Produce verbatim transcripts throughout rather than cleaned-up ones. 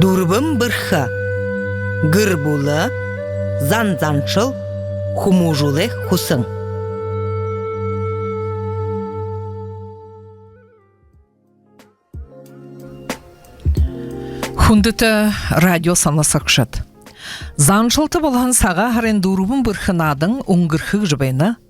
Дүрбэн бэрхэ. Гэр бүлэ, зан заншал, хүмүүжүүлэй хүсэн. Хүндэтэ радио соносогшод. Заншалта болоһон Сагаан һарын дүрбэн бэрхэ наадан үнгэрхэ гэжэ байна.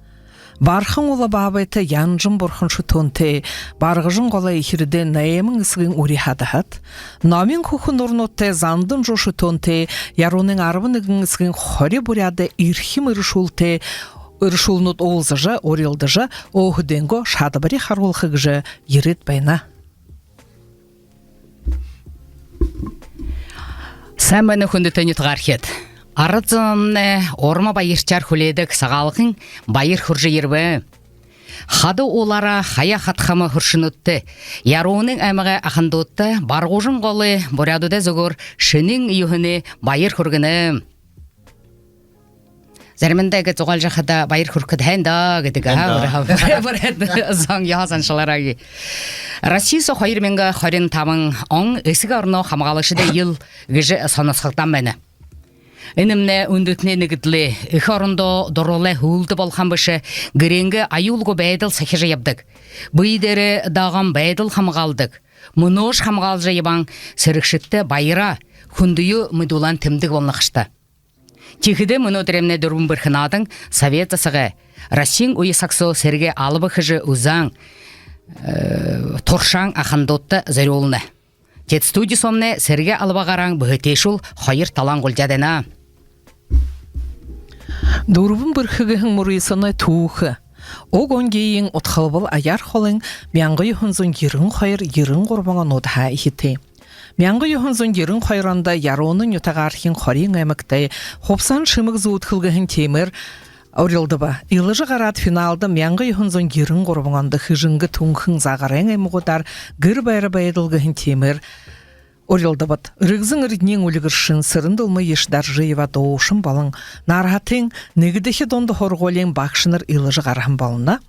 Бархан Улабаабайтай Янжан бурхан шүтөөнтэй Баргажан голой эхирэдэ найман эсэгын үри һадаһад, номин хүхэ нуурнуудтай Зандан Жуу шүтөөнтэй Яруунын арбан нэгэн эсэгын хори буряадай эрхим эрэшүүлтэй, эрэшүүлнүүд уулзажа, урилдажа, өөһэдынгөө шадабари харуулха гэжэ ерээд байна. Сайн байна, хүндэтэ нютагаархид. Арад зомнай урма баяршаар хүлеэдэг Сагаалгын баяр хүрэжэ ерэбэ. Хада уулаараа хаяа хадхама хүршэнүүдтэ, Яруунын аймагай ахандуудта, Баргажан голой буряадуудай зүгөөр шэнын юһэнэй баяр хүргэнэ. Заримандаа иигээд зугаалжа хадаа баяр хүрэхэдэ һайн даа гэдэг, һайн аа, даа. Буряад, буряад зон ёһо заншалаараа. Росси соо хоёр мянга хорин табан он Эсэгэ ороноо хамгаалагшадай жэл гэжэ соносхогдоһон байна. Энэмнай үндэһэтэнэй нэгэдэлэй, эхэ орондоо дурлалай һүүлдэ болохоһон бэшэ, гэрэйнгээ аюулгүй байдал сахижа ябадаг, бэе дээрээ дааган байдал хамгаалдаг, мүнөөшье хамгаалжа ябаһан сэрэгшэдтэ баяраа, хүндэеэ мэдүүлһэн тэмдэг болоно ха юм даа. Тиихэдээ мүнөөдэрэймнай дүрбэн бэрхэ наадан Совет засагай, Россиин үе саг соо сэрэгэй алба хэжэ үзөөн, э, туршаһан ахандуудта зорюулна. Теэд студи соомнай сэрэгэй алба гараһан бүхэтэ шүл хоёр талаһаа гулдяад байна. Дүрбэн бэрхэ гэһэн мүрысөөнэй түүхэ уг онгиин удхалбал аяар холын мянга юһэн зуун ерэн хоёр ерэн гурбан онуудһаа эхитэй. Мянга юһэн зуун ерэн хоёр ондо Яруунын нютагаархин Хориин аймагтай Хубсаһан шэмэг зүүдхэл гэһэн тиимээр урилдаба. Илажа гараад, финалда мянга юһэн зуун ерэн гурбан ондо Хэжэнгэ, Түнхэн, Загарайн аймагуудаар Гэр байра байдал гэһэн тиимээр урилдабад. Эргэн Эрдэниин үльгэршэн Сэрэн-Дулма Ешдоржиева дуушан болон Нарһатын нэгэдэхи дунда һургуулиин багшанар илажа гараһан болоно.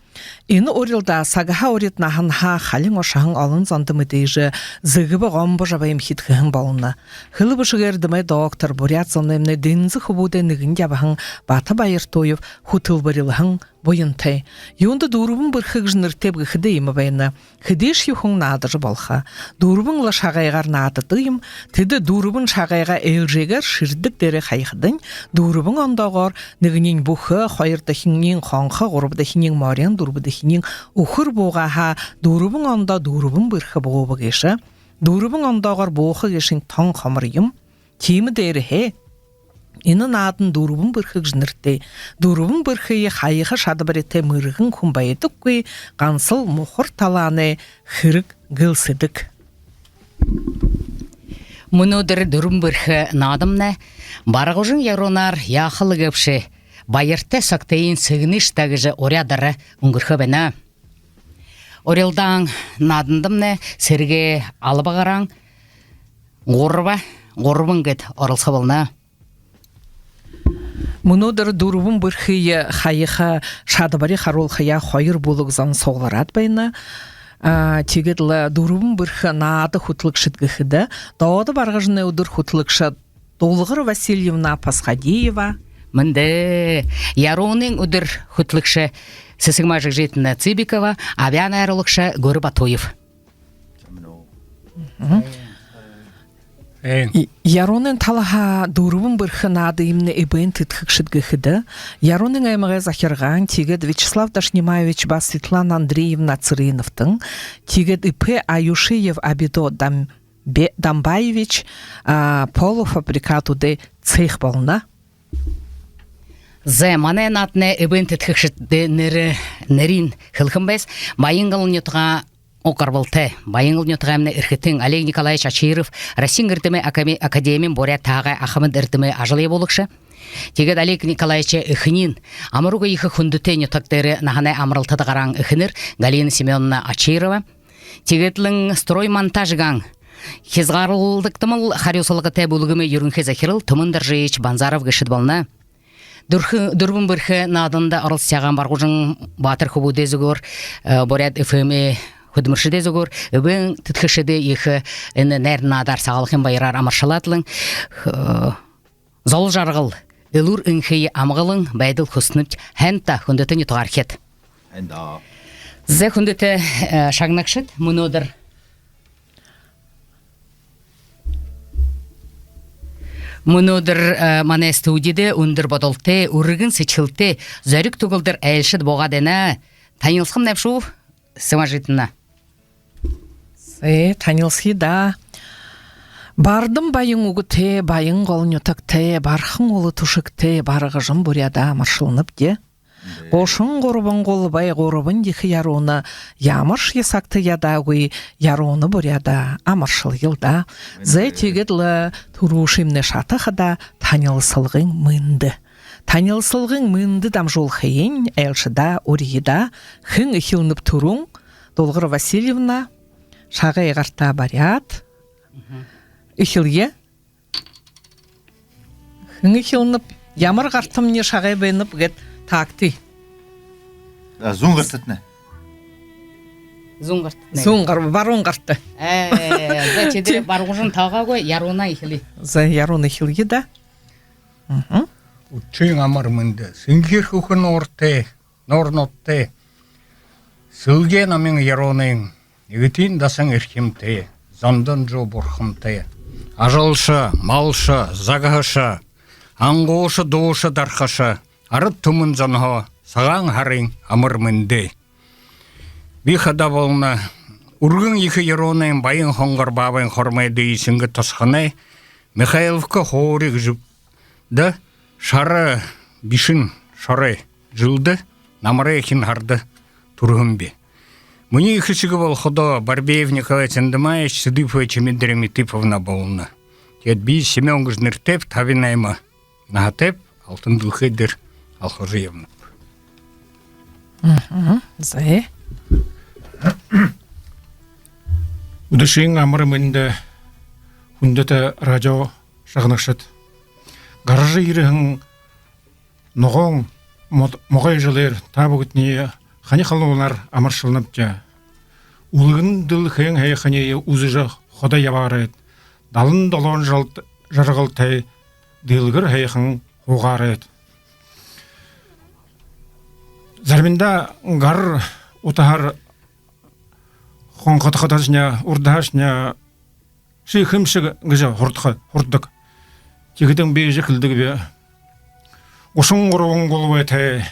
Энэ урилдаа сагһаа урид наһанһаа халин ошоһон олон зондо мэдээжэ, зэгэбэ гомбожо абаа юм хэтэрхэһэн болоно. Хэлэ бэшэгээр дэмэй доктор, буряад зоноймнай дэнзэ хүбүүдэй нэгэн ябаһан Бата Баяртуев хүтэлбэрилһэн буянтай. Юундэ дүрбэн бэрхэ гэжэ нэрэтэйб гэхэдэ, иимэ байна. Хэдышье хүн наадажа болохо. Дүрбэн лэ шагайгаар наададаг юм. Тэдэ дүрбэн шагайгаа ээлжээгээр шэрдэг дээрээ хаяхадань, дүрбэн ондоогоор нэгэниинь бүхэ, хоёрдохиниинь хонхо, гурбадахиниинь морин, дүрбэдэхиниинь үхэр буугаа һаа, дүрбэн ондоо дүрбэн бэрхэ бууба гээшэ. Дүрбэн ондоогоор бууха гээшэнь тон хомор юм. Тиимэ дээрэһээ энэ наадан дүрбэн бэрхэ гэжэ нэрэтэй. Дүрбэн бэрхые хаяха шадабаритай мэргэн хүн байдаггүй, гансал мухар талаанай хэрэг гэлсэдэг. Мүнөөдэр дүрбэн бэрхэ наадамнай Баргажан Яруунаар яахал гээбши, баяртай согтойень сэгнэш даа гэжэ уряадаараа үнгэрхөө байна. Урилдаан наадандамнай сэрэгэй алба гараһан гурба, гурбан гээд оролсохо болоно. Мүнөөдэр дүрбэн бэрхые хаяха шадабари харуулхаяа хоёр бүлэг зон суглараад байна. А, тиигээд лэ дүрбэн бэрхэ наада хүтэлэгшэд гэхэдэ, Доодо Баргажанай үдэр хүтэлэгшэ Дулгар Васильевна Пасхадиева. Мэндэ. Яруунын үдэр хүтэлэгшэ Сэсэгма Жигжитовна Цыбикова, абяа найруулагша Гүрэ Батуев. Мгм. Э. И-, Яруунын талаһаа дүрбэн бэрхэ наадыемнай эбээн тэдхэгшэд гэхэдэ, Яруунын аймагай захиргаан, тиигээд Вячеслав Дашинимаевич ба Светлана Андреевна Цырыновтан, тиигээд ИП Аюшиев Абидо Дам-, Бе-, Дамбаевич, а, полуфабрикатуудай цех болоно. Зай, манай нааданай эбээн тэдхэгшэдэй нэрэ-, нэрыень хэлэхэ юм байс. Баянгол нютагай уг гарбалтай, Баянгол нютагаймнай эрхэтэн Олег Николаевич Очиров, Россиин эрдэмэй акаме-, академиин буряад таһагай ахамад эрдэмэй ажал ябуулагша. Тиигээд Олег Николаевичай эхэнэрынь амаргүй ехэ хүндэтэй нютаг дээрэ наһанай амаралтада гараһан эхэнэр Галина Семёновна Очирова. Тиигээд лэ «Строймонтажгаан» хизааралдагдамал харюусалгатай бүлгэмэй юрэнхы захирал Түмэн Доржиевич Банзаров гээшэд болоно. Дүрхэ-, дүрбэн бэрхэ нааданда оролсожо байгаа Баргажан баатар хүбүүдэй зүгөөр, э, Буряад ФМ-эй хүдэлмэришэдэй зүгөөр, эбээн тэдхэшэдэй ехэ энэ найр наадаар, Сагаалганай баяраар амаршалаад лэ, э, зол жаргал, элүүр энхые амгалан байдал хүсэнэбди. Һайн даа, хүндэтэ нютагаархид. Һайн даа. Зэ, хүндэтэ, э, шагнагшад, мүнөөдэр Мүнөөдэр, э, манай студидэ үндэр бодолтой, үргэн сэдьхэлтэй, зориг түгэлдэр айлшад буугаад байна. Танилсахамнай бшуу, Сэмэ Ажитовна? Зэ, танилсая даа. Бардам баян үгэтэй, баян гол нютагтай, бархан улад түшэгтэй Баргажан буряадаа амаршалнабди. Гушан гурбан гулбай, гурбан ехэ Ярууна, ямаршье сагта ядаагүй Ярууна буряадаа амаршалъел даа. Зэ, тиигээд лэ түрүүшымнай шата хадаа танилсалгын мэндэ. Танилсалгын мэндэ дамжуулхыень айлшадаа урия даа. Хэн эхилнэб түрүүн? Дулгар Васильевна, шагай гартаа баряад эхилэе. Хэн эхилнэб, ямар гартамни шагай байнаб гээд таагты. А, зүүн гартатнай. Зүүн гартатнай. Зүүн гар-, баруун гарта. Ээ, зэ, тиигээд Баргажан таагаагүй, Ярууна эхилэе. Зэ, Ярууна эхилэе даа. Мгм. Үдшын амар мэндэ, сэнхир хүхэ нууртай, нуурнуудтай. Сэлгеэ номин Яруунын, Эгэтын дасан эрхимтэй, Зонданжуу бурхантай. Ажалша, малша, загһаша, ангууша, дууша, дархаша, арад түмэн зонһоо Сагаан һарын амар мэндэ. Би хадаа болоно үргэн ехэ Яруунын баян хонгор баабайн хормой дээшэнгэ тосхоной Михайловка Хори гэжэ, да, шара бишэн шорой жэлдэ, намарай эхин һарада түрэһэн би. Минии эхэ эсэгэ болоходоо Барбеев Николай Цендемаевич, Цыдыпова Чимит Драмитыповна болоно. Тиигээд би Семён гэжэ нэрэтэйб, табин найма наһатайб, алтан дэлхэй дээрэ алхажа ябанаб. Мгм. Зэ. Үдэшын амар мэндэ, хүндэтэ радио шагнагшад. Гаража ерэһэн ногоон мод-, могой жэлээр та бүгэдэниие хани халуунаар амаршалнабди. Үлгэн дэлхэйн һайханиие үзэжэ ходо ябаарайт. Далан долоон жэл жаргалтай дэлгэр һайхан һуугаарайт. Заримдаа гар утаһаар хонходоходошни, урдаһаашни ши хэмшэг гэжэ һураха, һурадаг. Тиихэдэнь би иигэжэ хэлэдэгби. Гушан гурбан гулбайтай,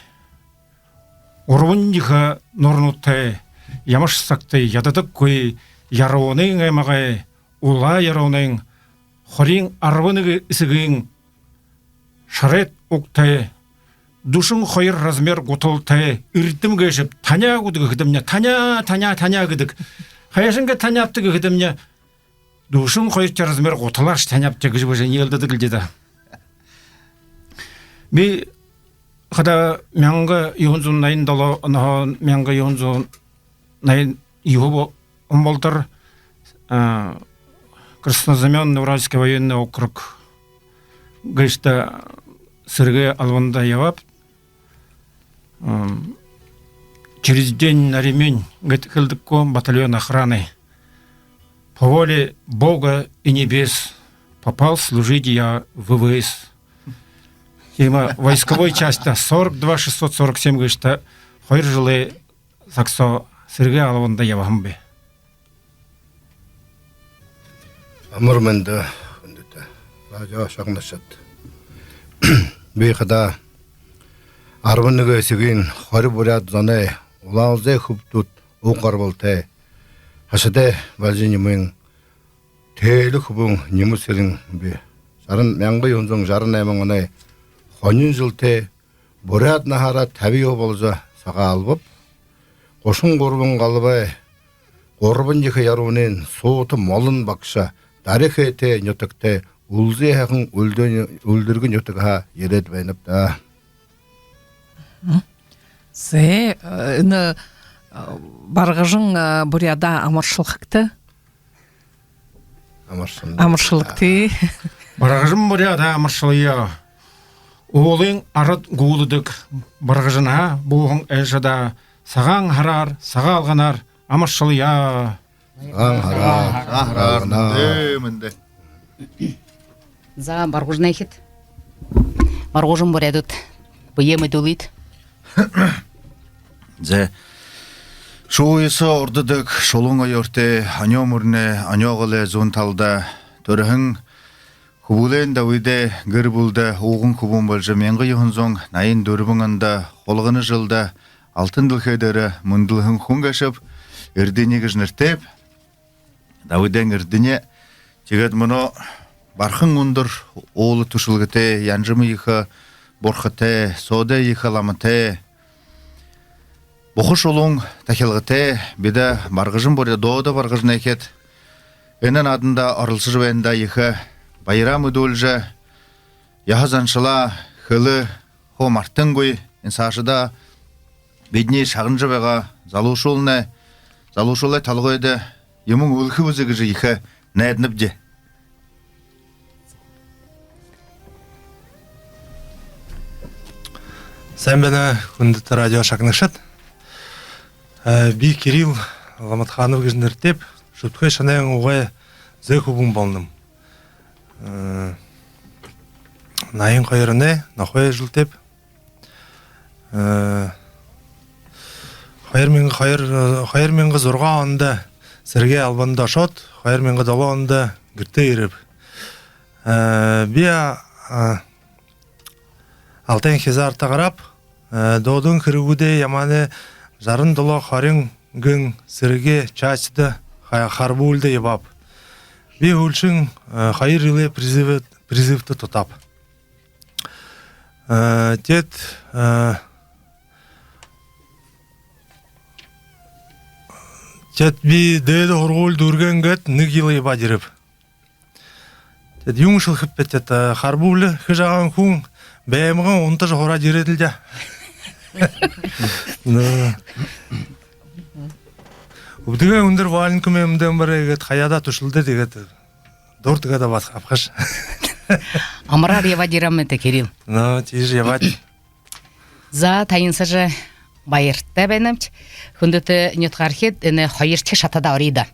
гурбан ехэ нуурнуудтай, ямаршье сагта ядадаггүй Яруунын аймагай, Улаа Яруунын, Хориин арбан нэгэ эсэгын шарайд угтай, дүшэн хоёр размер гуталтай Эрдэм гээшэб. Таняа гү гэхэдэмни, таняа, таняа, таняа гэдэг. Хайшан гээд таняабта гэхэдэмни, дүшэн хоёршье размер гуталааршье таняабди гэжэ бэшэ, энеэлдэдэг лэ даа. Би хадаа мянга юһэн зуун наян долоо онһоо мянга юһэн зуун наян юһэн он болотор, а, Краснознаменный Уральский военный округ гээшэдэ сэрэгэй албанда ябааб. Ам, через день на ремень, гэжэ хэлэдэг гү, батальон охраны. По воле Бога и небес попал служить я в В В С. Тиимэ войсковой частьта, сорок два шестьсот сорок семь гээшэдэ хоёр жэлэй саг соо сэрэгэй албанда ябаһан би. Амар мэндэ, хүндэтэ радио шагнагшад. Би хадаа арбан нэгэ эсэгын, хори буряад зоной, Улаалзай хүбдүүд уг гарбалтай, хашадай Бальжинимын тээлэ хүбүүн Нима Сэрэн би. Жаран, мянга юһэн зуун жаран найман оной хонин жэлтэй, буряад наһаараа табяа боложо сагаалбаб. Гушан гурбан галбай, гурбан ехэ Яруунын суута молон багша, Дари хээтэй нютагтай, үлзы һайхан Үлдэ-, Үлдэргэ нютагһаа ерээд байнаб даа. Мгм. Зэ, э, энэ, э, Баргажан, э, буряадаа амаршалхагты. Амаршалнаб. Амаршалхагты. Баргажан буряадаа амаршалая. Уулын арад гүүлэдэг Баргажанһаа бууһан айлшадаа Сагаан һараар, Сагаалганаар амаршалая. Сагаан һараар. Сагаан һараар. Мэндэ, мэндэ. За, Баргажанайхид. Баргажан буряадууд. Бэеэ мэдүүлыт. За. Шуһан Урда-Даг, Шулуун-Оёортой, Онёо мүрэнэй, Онёо голой зүүн талада түрэһэн Хүбүүлэй Давидай гэр бүлэдэ уг хүбүүн болжо, мянга юһэн зуун наян дүрбэн ондо хулгана жэлдэ алтан дэлхэй дээрэ мүндэлһэн хүн гээшэб Эрдэни гэжэ нэрэтэйб. Давидай Эрдэни. Тиигээд мүнөө Бархан үндэр уула түшэлгэтэй, янжамай ехэ бурхатай, соотой ехэ ламатай, Буха шулуун тахилгатай. Бидэ Баргажан буряа-, Доодо Баргажанайхид энэ нааданда оролсожо байнадаа ехэ баяраа мэдүүлжэ, ёһо заншалаа, хэлэ хуу мартангүй, энэ саашадаа бидэнэй шагнажа байгаа залуушуулнай, залуушуулай толгойдо юумэн үлэхэ бэзэ гэжэ ехэ найданабди. Сайн байна, хүндэтэ радио шагнагшад. Э, би Кирилл Ламатханов гэжэ нэрэтэйб, Шүдхэй шанын угай зээ хүбүүн болоноб. Э, наян хоёр оной, нохой эжэлтэйб. Э, хоёр мянга хоёр, э, хоёр мянга зургаан ондо сэрэгэй албанда ошоод, хоёр мянга долоон ондо гэртээ ерэб. Э, би, а, а, Алтайн хизаарта гарааб, э, Доодын хэрэгүүдэй ямаанай жаран долоо хорин гэн сэрэгэй частьда ха-, харбуулида ябааб. Би һүүлшын, э, хоёр жэлэй призыв-, призывта тутааб. Э, тиигээд, э, тиигээд би дээдэ һургуули дүүргээн гээд нэгэ жэл ябаад ерэб. Тиигээд юун шэлэхэб бэ, тиигээд, э, харбуулида хэжэ байгаа хүн баймган унтажа һураад ерээд лэ даа. Нөө. Үбдэгэй үндэр валенкымнай үмдээн бариад, хаяада түшэлдөөд, тиигээд дуртагаа дабаад абахаш. Амараар ябаад ерээб даа, Кирилл. Нөө, тиижэ ябаад. За, таянсажа баяртай байнабди. Хүндэтэ нютагаархид, энэ хоёрдохи шатада орёо даа.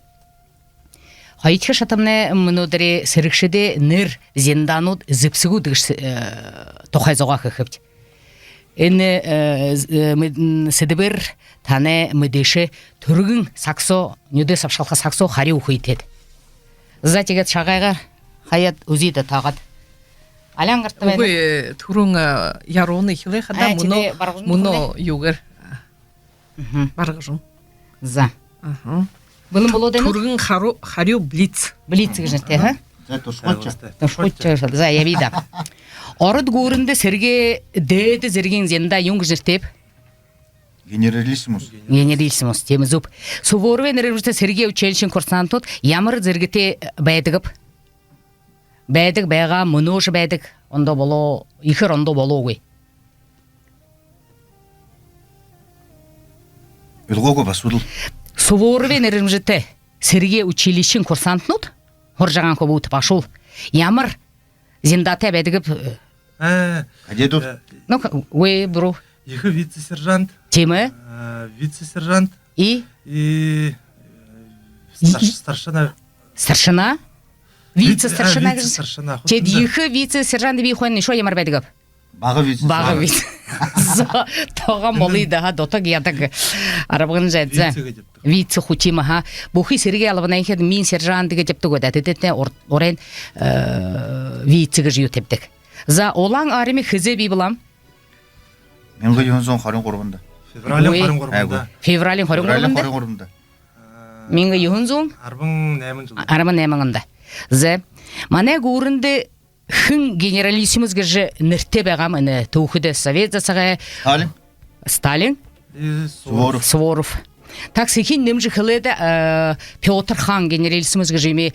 Хоёрдохи шатамнай мүнөөдэрэй сэрэгшэдэй нэрэ, зинданууд, зэбсэгүүд гэжэ, э, тухай зугаа хэхэбди. Энэ, э, з-, э, мэд-, м, сэдэбээр танай мэдээшэ түргэн саг соо, нюдөө сабшалха саг соо харюу үгыт. За, тиигээд шагайгаар хаяад үзыт даа, таагаад. Алян гарта байна. Үгы, э, түрүүн, э, Яруунай хэлээ хадаа, а, мүнөө, тиигээ Баргажан мүнөө хэлээ. Юугээр? Мгм. Баргажан. За. Аха. Бэлэн болоод байна. Түргэн харюу, харюу блиц. Блиц гэжэ нэрэтэй, ха? За, тушхуйча. Тушхуйча. За, ябая даа. Ород гүүрэндэ сэрэгэй дээдэ зэргын зинда юун гэжэ нэрэтэйб? Генералиссимус. Генералиссимус, тиимэ, зүб. Суворовай нэрэмжэтэ сэрэгэй училищын курсантууд ямар зэргэтэй байдаг бэ? Байдаг, байгаа, мүнөөшье байдаг, ондоо болоо, ехээр ондоо болоогүй. Ойлгоогүй баһа асуудал. Суворовай нэрэмжэтэ сэрэгэй училищын курсантууд, һуража байгаа хүбүүд баһал ямар зиндатай байдаг бэ? Э, кадетууд? Э, ну, ка-, үгы, буруу. Ехэ вице-сержант. Тиимэ. Э, вице-сержант. И? И, э, старш-, старшина. Старшина? Вице-, а, вице-старшина гэжэ. Вице-старшина. Тиигээд ехэ вице-сержант, би хойно ещё ямар байдаг бэ? Бага вице. Бага вице. За, тогоо болоо даа, ха, дутаг ядаг. Арбаган жэ, за. Вице гэдэг. Вице хутима, ха. Бүхы сэрэгэй албанайхид минь сержант гэдэг ябадаг даа. Тэдэтнай ур-, урдань, э, вице гэжэ юу табидаг. За, Улаан Арми хэзээ бии болооб? Мянга юһэн зуун хорин гурбанда. Февралиин хорин гурбанда. Февралиин хорин гурбанда. Мянга юһэн зуун? Арбан найман жэлдэ. Арбан найман ондо. За. Манай гүүрэндэ хэн генералиссимус гэжэ нэрэтэй байгааб, энэ түүхэдэ Совет засагай? Сталин. Сталин? И Суворов. Суворов. Так, сэхынь нэмэжэ хэлээд, э, Пётр хаан генералиссимус гэжэ юумэ, э,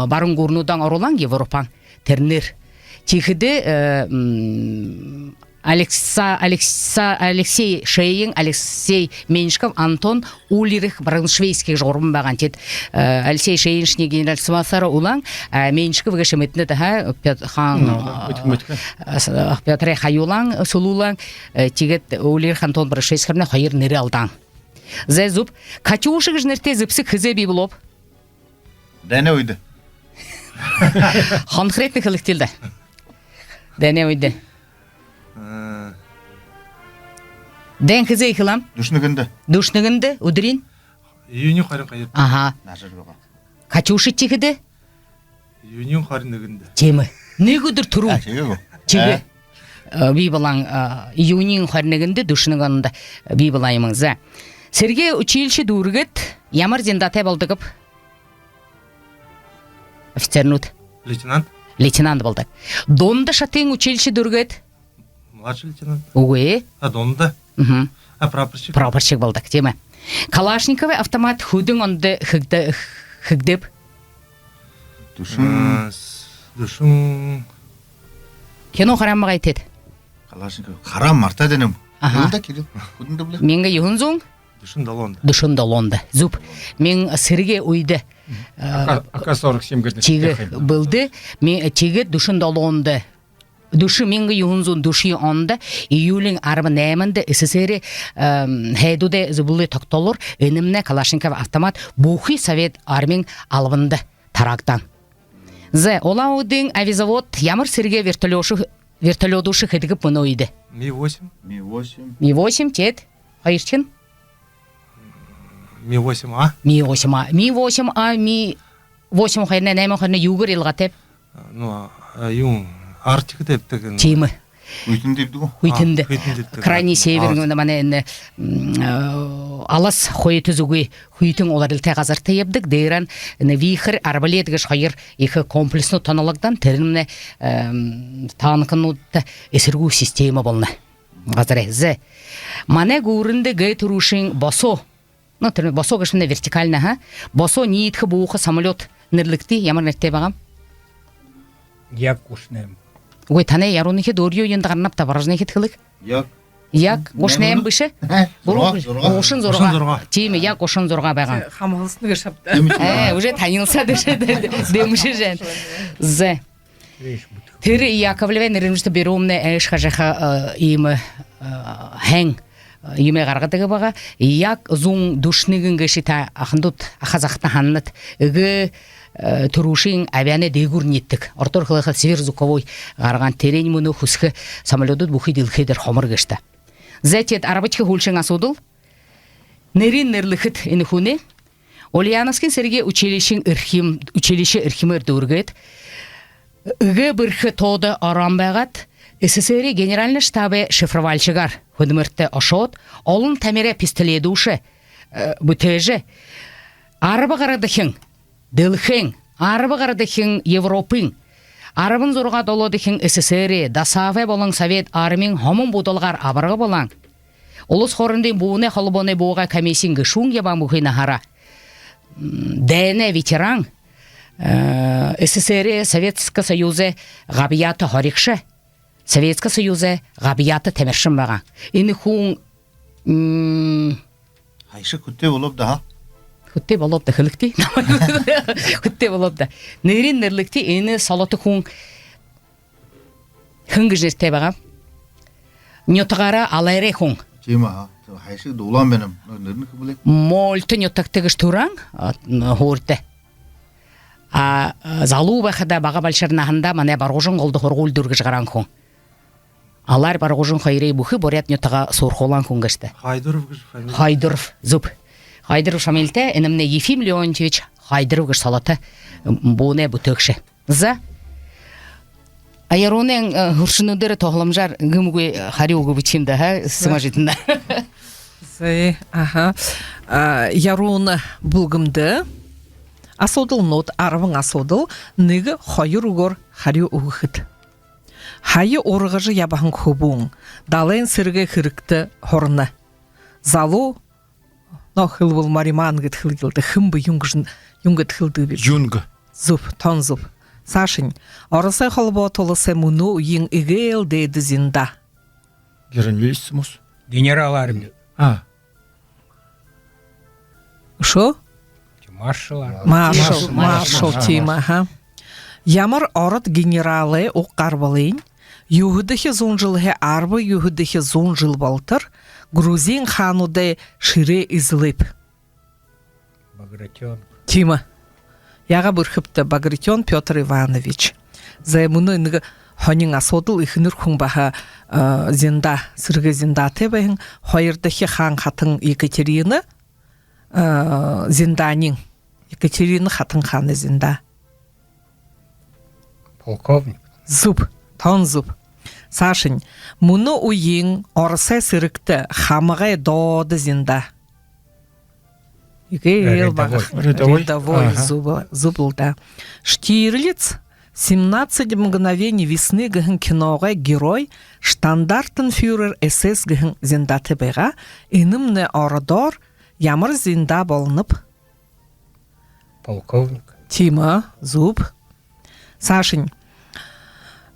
баруун гүүрнүүдтэ оруулаан, Европоһоо. Тэрэнээр. Тиихэдэ, э, м, Алекса-, Алекса-, Алексей Шейн, Алексей Меньшиков, Антон Ульрих Брауншвейгский гэжэ гурбан байгаа. Тиигээд, э, Алексей Шейншни генералиссимусаар үлээн, э, Меньшиков гэжэ мэдэнэт, ха, Пёт-, хаан, ну, э, мэдхэ, мэдхэ. Э, с-, э, Пётрые хаюулаан, сүлүүлээн, э, тиигээд Ульрих Антон Брауншвейгскиин хоёр нэрэ алдаан. Зэ, зүб. Катюша гэжэ нэрэтэй зэбсэг хэзээ бии болооб? Дайнай үедэ. Конкретно хэлэгты даа. Дайнай үедэ. Э. Дайн хэзээ эхилээ юм? Дүшэн нэгэндэ. Дүшэн нэгэндэ, үдэрынь? Июниин хорин хоёрто. Аха. Нажар байгаа. Катюша тиихэдэ? Июниин хорин нэгэндэ. Тиимэ. Нэгэ үдэр түрүүн. А, тиигээ гү? Тиигээ. А. Э, бии болоо, э, июниин хорин нэгэндэ, дүшэн нэгэн ондо бии болоо юм. Зэ. Сэргэй училище дүүргээд, ямар званиетай болодог бэ? Офицернүүд. Лейтенант. Лейтенант болодог. Дунда шатын училище дүүргээд? Младший лейтенант. Үгы. А, дунда. Мгм. А, прапорщик. Прапорщик болодог, тиимэ. Калашниковай автомат хэдэн ондо хэгдэ-, хэгдээб? Дүшэн. А, с-, дүшэн. Кино хараһан байгаа тээд. Калашников. Хараһан, мартаад байнам. Аха. Юундэ, Кирилл? Хэдэн ондо бэлэй? Мянга юһэн зуун? Дүшэн долоондо. Дүшэн долоондо. Зүб. Мянга сэргэй үедэ. Мгм. Э, А К, А К сорок семь гэдэг. Тиигээ бэлдээ. Ми-, тиигээд дүшэн долоондо. Дүшэн, мянга юһэн зуун дүшэн ондо июлиин арбан найманда СССР-эй, эм, һайдуудай зүблэлэй тогтоолоор энэмнай Калашников автомат бүхы Совет Армиин албанда тараагдаа. Зэ, Улаан-Үдын авиазавод ямар сэргэй вертолётшо-, вертолётуудые хэдэг бэ мүнөө үедэ? Ми восемь. Ми восемь. Ми восемь, тээд. Хоёрдохинь? Ми восемь А. Ми восемь А. Ми восемь А, Ми восемь, хоёрнай, найман, хоёрнай юугээр илгаатай бэ? Ну, а, юун, Арктикада ябадаг, ну. Тиимэ. Хүйтэн ябадаг гү? Хүйтэн. А, хүйтэн ябадаг. Крайний север, а, ну, манай энэ, м, э, алас хойто зүгэй хүйтэн уларилтай газарта ябадаг. Дээрэнь энэ вихрь, арбалет гэжэ хоёр ехэ комплекснүүд тоноологдоно. Тэрэмнай, эм, танкнуудта эсэргүү системэ болоно. Газарай. Зэ. Манай гүүрэндэ гээ түрүүшын босоо. Ну, тэрэ босоо гээшэмнай вертикальна, аха. Босоо ниидэхэ бууха самолёт нэрлэгты, ямар нэрэтэй байгаа юм? Як гушан найман. Үгы, танай Ярууныхид өөрынгөө юундэ гарнаб даа, Вооружейныхид хэлэг. Як. Як гушан найман бэшэ? Буруу. Зургаа, зургаа. Гушан зургаа. Гушан зургаа. Тиимэ, Як гушан зургаа байгаа. Хамһалсана гээшэб даа. Тиимэ, тиимэ. Э, уже танилсаад гээшэ дэмжэжэ. Зэ. Тэрэ Яковлевай нэрэмжэтэ бюромнай ээшэ хажууха, э, иимэ, э, һайн, э, юумэ гаргадаг байгаа. Як зуун дүшэн нэгэн гээшэ, та ахандууд, аха захада һананат. Эгээ, э, түрүүшын авианай дээгүүр ниидэдэг. Ородоор хэлэхэдэ сверхзвуковой гаргаан, тэрэниие мүнөө хүсэхэ самолётууд бүхы дэлхэй дээрэ хомор гээшэ даа. Зэ, тээд арбадахи һүүлшын асуудал. Нэрыень нэрлэхэт энэ хүнэй. Ульяновскын сэрэгэй училищын эрхим-, училище эрхимээр дүүргээд, эгээ бэрхэ тоодо ороон байгаад, СССР-эй генеральна штабай шифровальщигаар хүдэлмэридэ ошоод, олон тамирай пистоледүүдые, э, бүтээжэ, арба гарадахин дэлхэйн, арба гарадахин Европын, арбан зургаа долоодохин СССР-эй, ДОСААФ-ай болон Совет Армиин һомон будалгаар абарга болоон, улас хоорондын буунай холбооной буугай комиссиин гэшүүн ябаан бүхы наһаараа, м, дайнай ветеран, э, СССР-эй, Советскэ Союзай габьяата һоригшо, Советскэ Союзай габьяата тамиршан байгаа. Энэ хүн, м, Һайшаг хүтэ болооб даа, ха? Хүтэ болооб даа, хэлэгты. Хүтэ болооб даа. Нэрыень нэрлэгты, энэ солото хүн хэн гэжэ нэрэтэй байгаа? Нютагаараа алайрай хүн. Тиимэ, аха. Һайшаг дуулаан байнам. Нэрэнь хэн бэлэй? Мольто нютагта гэжэ түрэһэн, а, н-, һуурта. А, а, залуу байхадаа, бага балшар наһандаа манай Баргажан голдо һургуули дүүргэжэ гараһан хүн. Алайр Баргажан хоёрые бүхы буряад нютагаа суурхуулаан хүн гээшэ даа. Хайдуров гэжэ фамили. Хайдуров, зүб. Хайдуров фамилитай, энэмнай Ефим Леонтьевич Хайдуров гэжэ солото, м, буунай бүтээгшэ. За. А Яруунын, э, хүршэнүүдээрээ тоһоломжоор гэмгүй, э, харюу үгэбэшэм даа, ха, Сэмэжитэн. За, аха. А, Яруунын бүлгэмдэ асуудалнууд, арбан асуудал, нэгэ хоёр үгөөр харюу үгэхэт. Һая ургажа ябаһан хүбүүн далайн сэрэгэй хэрэгтэ һурана. Залуу, но, хэлэбэл, Мариман гээд хэлэгты даа. Хэн бэ, юун гэжэ, юун гээд хэлэдэг бэ? Юнг. Зүб, тон зүб. Саашань. Оросой Холбоото Уласай мүнөө үеын эгээл дээдэ звенда. Генерал армии. А. Үшөө? Маршал армии. Маршал, маршал, маршал, тиимэ, аха. Ямар ород генералай уг гарбалынь юһэдэхи зуун жэлһээ арбан юһэдэхи зуун жэл болотор грузин хаануудай шэрээ эзэлээб? Багратион. Тиимэ. Яагаа бэрхэбта, Багратион Пётр Иванович. Зай, мүнөө нэгэ һонин асуудал. Эхэнэр хүн баһа, э, зиндаа, сэрэгэй зиндаатай байһан. Хоёрдохи хаан хатан Екатерина, э, зиндаанин. Екатерина хатан хаанай зиндаа. Полковник. Зүб. Тон зүб. Саашань. Мүнөө үеын Оросой сэрэгтэ хамагай доодо зиндаа. Игээл... Рядовой. Бага. Рядовой. Рядовой. Ага. Зүб, зүб лэ даа. Штирлиц «Семнадцать мгновений весны» гэһэн киногой герой, штандартенфюрер эсэс гэһэн зиндаатай байгаа. Энэмнай ородоор ямар зиндаа болоноб? Полковник. Тиимэ, зүб. Саашань.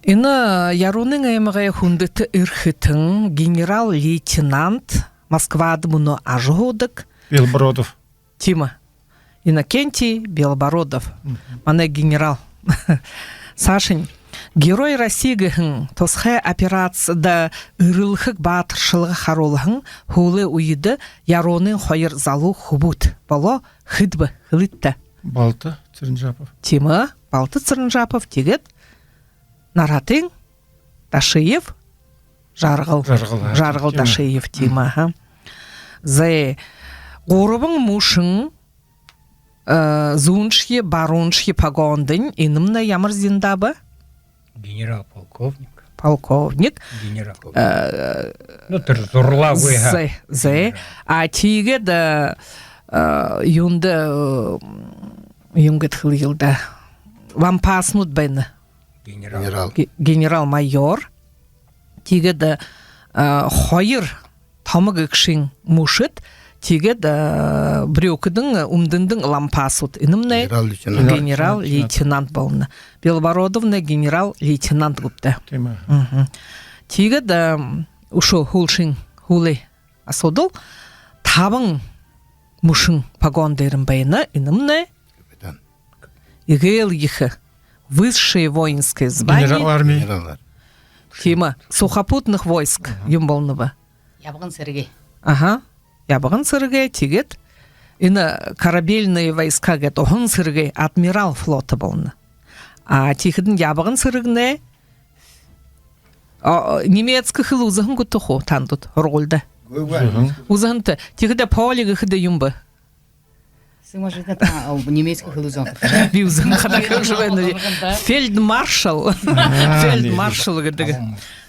Энэ Яруунын аймагай хүндэтэ эрхэтэн, генерал-лейтенант, Москвада мүнөө ажаһуудаг. Белобородов. Тиимэ. Иннокентий Белобородов. Мгм. Манай генерал. Саашань. «Герой России» гэһэн тусхай операцида эрэлхэг баатаршалга харуулһан һүүлэй үедэ Яруунын хоёр залуу хүбүүд болоо. Хэд бэ, хэлыт даа. Балта Цыренжапов. Тиимэ, Балта Цыренжапов, тиигээд Нарһатын Дашиев, Жаргал. Жаргал, аа, Жаргал тиимэ. Дашиев, тиимэ, аха. Зай, гурбан мүшэн, э, зүүншье, барууншье погондонь, энэмнай ямар зиндаа бэ? Генерал-полковник. Полковник. Генерал. Э, ну, тэрэ зурлаагүй, ха. Зай, зай. Генерал. А тиигээд, э, э, юундэ, э, юун гээд хэлэел даа. Лампаснууд байна. Генерал. Генерал. Ге-, генерал-майор. Тиигээд, э, хоёр томо гэгшын мүшэд, тиигээд, э, брюкэдэнь, үмдэндэнь лампасууд. Энэмнай генерал-лейтенант. Генерал-лейтенант болоно. Белобородовнай генерал-лейтенант гүб даа. Тиимэ. Мгм. Тиигээд, э, үшөө һүүлшын, һүүлэй асуудал. Табан мүшэн погон дээрэнь байна. Энэмнай... Капитан. Эгээл ехэ. Высшее воинское звание. Генерал армии. Генерал армии. Тиимэ. Сухопутных войск. Мгм. Юун болоноб? Ябаган сэрэгэй. Аха. Ябаган сэрэгэй, тиигээд энэ корабельные войска гээд, уһан сэрэгэй, адмирал флота болоно. А тиихэдэнь ябаган сэрэгнай, а, немецкэ хэлэ үзэһэн гүт хуу таанадууд һургуулида? Үзэһэн. Үзэһэнт. Тиихэдэ поле гэхэдэ юун бэ? Сыма Житна, та, а, немецкэ хэлэ үзэһэн. Би үзэһэн хадаа хэлэжэ байна. Фельдмаршал. Аа, фельдмаршал гэдэг.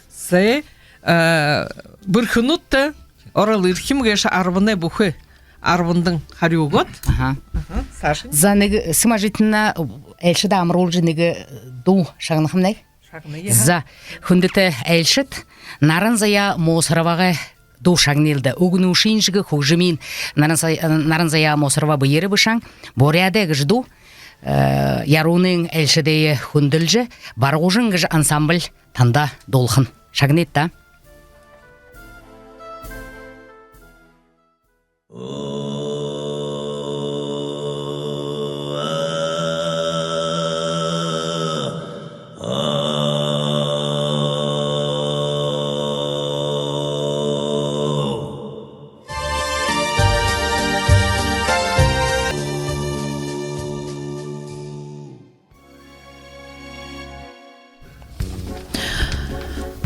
Зай, э, бэрхэнүүд даа, орол эрхим гээшэ арбанай бүхы. Арбандань харюу үгөөд. Аха. Аха, саашань. За, нэгэ Сыма Житна айлшадаа амаруулжа нэгэ дуу шагнахамнай. Шагная. За, хүндэтэ айлшад, Наран-Заяа Мусоровагай дуу шагныел даа. Үгэнүүдынь шье хүгжэмынь Наран-Зая-, Наран-Заяа Мусорова бэеэрээ бэшэһэн, «Буряадай» гэжэ дуу, э, Яруунын айлшадые хүндэлжэ, «Баргажан» гэжэ ансамбль танда дуулахань. Шагныт даа.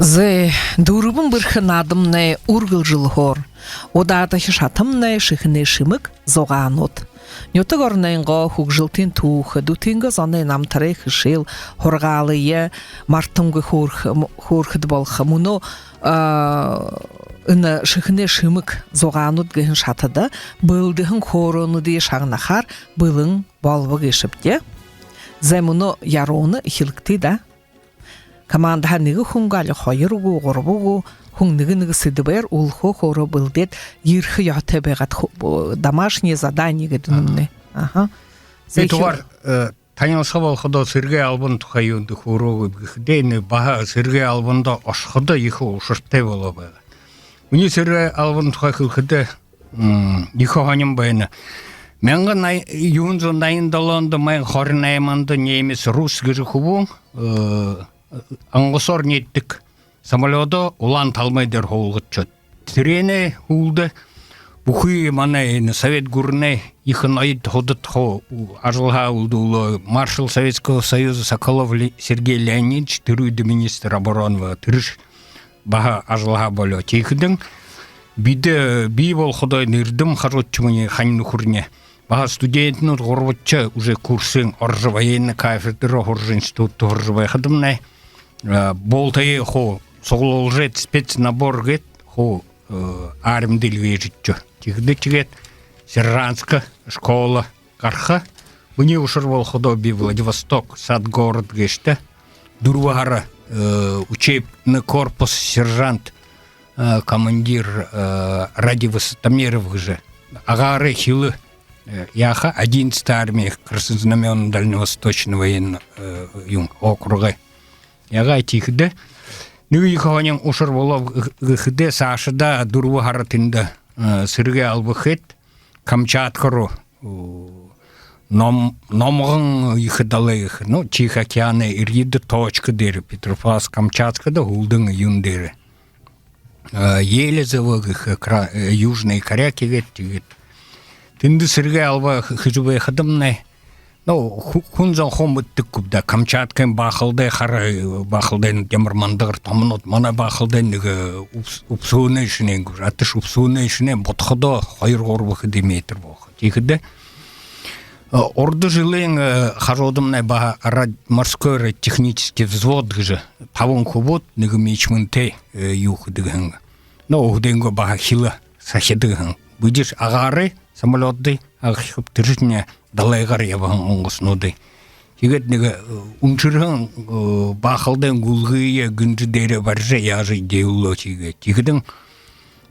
Зай, дүрбэн бэрхэ наадамнай үргэлжэлһөөр. Удаадахи шатамнай «Шэхэнэй шэмэг. Зугаанууд». Нютаг оронойнгоо хүгжэлтын түүхэ, дүтынгөө зоной намтарай хэшээл, һургаалые мартангүй хөөрх-, м-, хөөрхэдэ болохо. Мүнөө, а, энэ «Шэхэнэй шэмэг. Зугаанууд» гэһэн шатада бэлдэһэн хөөрөөнүүдые шагнахаар бэлэн болобо гээшэбди. Зай, мүнөө Яруунын эхилэгты даа. Командаһаа нэгэ хүн гү, али хоёр гү, гурба гү хүн нэгэ-нэгэ сэдэбээр үлхөө хөөрөө бэлдээд ерэхэ ёһотой байгаад, ху-, домашнее задание гэдэг юм нэ. Аха. Аха. Зай, би тухайгаар, э, танилсаха болоходоо, сэрэгэй албан тухай юундэ хөөрөөгүйб гэхэдэ, энэ баһа сэрэгэй албанда ошоходо ехэ ушартай болоо байгаа. Минии сэрэгэй албан тухай хэлэхэдэ, м, ехэ һонин байна. Мянга най-, юһэн зуун наян долоондо, май хорин найманда немец Рус гэжэ хүбүүн, э, онгосоор нээдэг самолёдоо Улаан талмай дээрэ һуулгажа шадаа. Тэрээнэй һүүлдэ бүхы манай энэ Совет гүрэнэй ехэ ноёд, һудад хуу ажалһаа үлдүүлөө. Маршал Советского Союза Соколов Ле-, Сергей Леонидович, тэрэ үедэ министр обороны байгаа, тэрэш баһа ажалһаа болёо. Тиихэдэнь бидэ, би болоходоо, Эрдэм, хажуудахи минии хани нүхэрни, баһа студентнүүд гурбадахи уже курсын орожо, военный кафедра һуража, институдта һуража байхадамнай, э, бултаяа хуу суглуулжа, спецнабор гээд, хуу, э, армида эльгээжэрхёо. Тиихэдэ тиигээд сержантска школа гараха. Минии ушар болоходоо би Владивосток, Сад-город гээшэдэ дүрбэ һара, э, учебный корпус, сержант, э, командир, э, Радий Высотомеров гэжэ, агаарай хилэ, э, яаха, одиннадцатая армия Краснознаменного Дальневосточного военного, э, юун, округа. Яагаа, тиихэдэ нэгэ ехэ һонин ушар болоо гэхэдэ, саашадаа дүрбэ һара тэндэ, э, сэрэгэй алба хээд, Камчатка руу, э, ном-, номгон ехэ далай гэхэ, ну, Тихий океанай эрьедэ точка дээрэ, Петропавловск-Камчатскада, һүүлдэнь юун дээрэ, э, Елизово гэхэ, кра-, э, Южные Коряки гээд, тиигээд тэндэ сэрэгэй алба хэ-, хэжэ байхадамнай, ну, хү-, хүн зон хуу мэдэдэг гүб даа, Камчаткын баахалдай, хара, э, баахалдайнууд ямар мандагар томонууд. Манай баахалдайнь нэгэ, э, үбс-, үбсүүнэй шэнээн гү, атыш үбсүүнэй шэнээн, бодоходоо хоёр-гурба хэды метр болохо. Тиихэдэ, э, урда жэлынь, э, хажуудамнай баһа рад-, морской радиотехнический взвод гэжэ, табан хүбүүд, нэгэ мичмэнтэй, э, юу хэдэг һэн. Но өөһэдынгөө баһа хилэ сахидаг һэн. Бидэ агаарай самолёдые һагахибди, тэрэшни далайгаар ябаһан онгоснуудые. Тиигээд нэгэ, э, үншэрһэн, э, баахалдайн гүлгые гэнжэ дээрээ барижа, яажа эдеэлүүлээ, тиигээд. Тиихэдэнь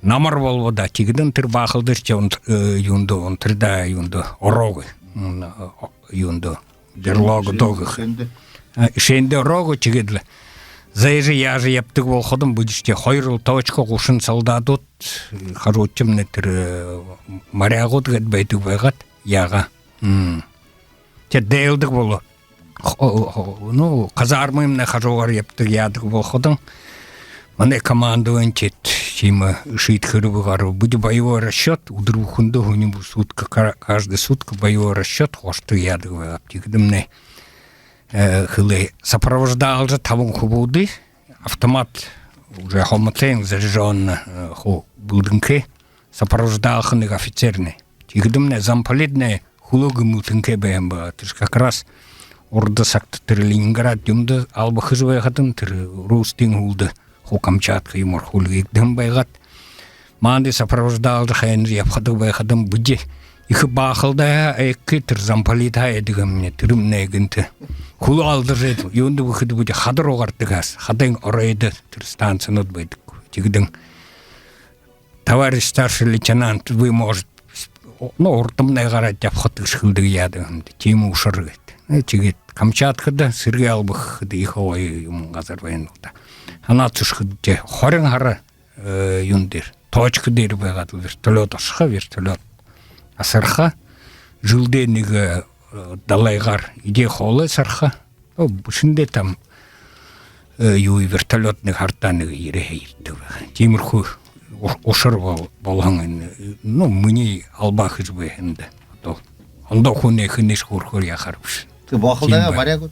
намар болобо даа. Тиихэдэнь тэрэ баахалдайшье унт-, э, юундэ, унтаридаа, юундэ, ороогүй. М, э, о-, юундэ, берлогодо гэхэ. Эшээндэ. А, эшээндэ ороогүй, тиигээд лэ зайжа, яажа ябадаг болоходонь, бидэ тиигээд хоёр лэ точка, гушан солдадууд, э, хажуудахимнай тэрэ, э, морягууд гээд байдаг байгаад, яагаа. М. Тиигээд дайлдаг болоо. Хо-, хо-, ну, казармымнай хажуугаар ябадаг, яадаг болоходонь, манай командованиедэ тиимэ шиидхэбэ гараба. Бидэ боевой расчёт, үдэр бүхэндэ, һүни бү-, сутка, ка-, каждая сутка боевой расчёт, хооһодог, яадаг байгаабди. Тиихэдэмнай, э, хэлээ, сопровождалжа, табан хүбүүдые автомат, уже хомотойн заряжённо, э, хуу бэлдэнхэй, сопровождалха нэгэ офицернай. Тиихэдэмнай замполитнай хүлөө гэмтэнхэй байһан байгаа. Тэрэш как раз урда сагта тэрэ Ленинград юумэндэ алба хэжэ байхадань, тэрэ руссадын һүүлдэ хуу Камчатка юумээр хүлгээгдэһэн байгаад, маанадые сопровождалжа, хаяа ябахадаг байхадань, бидэ ехэ баахалдайһаа айхагүй, тэрэ замполитһаа айдаг һэмнай, тэрэмнай гэнтэ хүлөө алдаржа, юундэ гэхэдэ, бидэ хада руу гарадаг һааш, хадын оройдо тэрэ станцинууд байдаг. Тиихэдэнь: «Товарищ старший лейтенант, вы, может, ну, урдамнай гараад ябахат», — гэжэ хэлэдэг, яадаг һэмди. Тиимэ ушар гээд. Э, тиигээд Камчаткада сэрэгэй алба хэхэдэ ехэ гоё юумэн газар байна л даа. Һанаад үзэхэдэ, хорин һара, э, юун дээрэ, точка дээрэ байгаад лэ вертолёт ошохо, вертолёт асарха, жэлдээ нэгэ, э, далайгаар эдеэ хоолой сарха. Оо, бэшэндээ там, э, юу, вертолёт нэгэ һартаа нэгэ ерээ һэеэрдэг байгаа. Тиимэрхүү у-, ушар бол-, болоһон энэ, ну, минии албаа хэжэ байһан даа. Одоо ондоо хүнэй хэнэйшье хүрэхөөр яахаар бэшэ. Тиигээд баахалдайгаа баряагүй?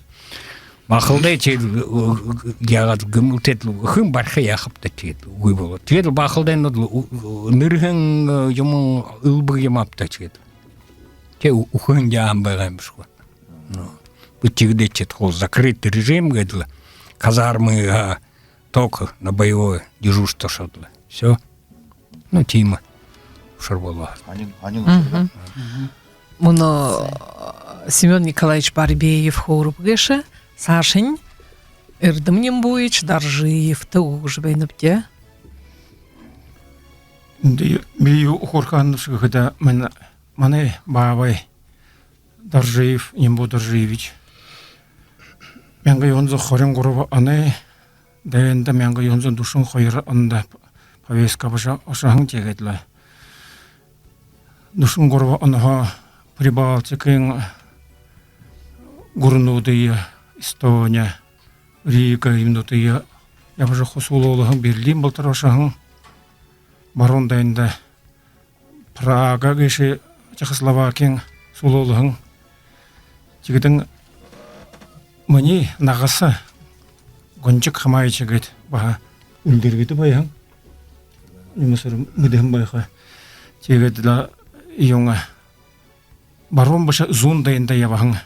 Баахалдай тиигээд, э, яагаад гэмтээд лэ, хэн бариха, яахаб даа, тиигээд үгы болоо. Тиигээд лэ баахалдайнууд лэ, у-, у-, нэрһэн, э, юумэн, элбэг юм ааб даа, тиигээд. Тиигээд ү-, үхэһэн яаһан байгаа юм бэшэ гү. Ну, би тиигээд тиигээд хуу закрытый режим гээд лэ, казармыһаа только на боевое дежурство ошоод лэ. Всё. Ну, тиимэ ушар болоо. Һонин, һонин ушар, да? Мгм. Мүнөө, э, Семён Николаевич Барбеев хөөрөө гээшэ, саашань Эрдэм Нимбуевич Доржиевта үгэжэ байнабди. Эндэ би юу хөөрэхэ һанааб гэхэдэ, ман-, манай баабай Доржиев Нимбу Доржиевич мянга юһэн зуун хорин гурба оной дайнда, мянга юһэн зуун дүшэн хоёр ондо повестка абажа ошоһон. Тиигээд лэ дүшэн гурба онһоо Прибалтикын гүрэнүүдые, Эстония, Рига юумэнүүдые ябажа хуу суглуулһан, Берлин болотор ошоһон. баруун дайнда Прага гээшэ Чехословакиин сүлөөлһэн. Тиигээд минии нагаса Гончик Хамаевич гээд баһа Үльдэргэдэ байһан. Юумэ сэр мэдэһэн байха. Тиигээд лэ юун, баруун бэшэ, зүүн дайнда ябаһан.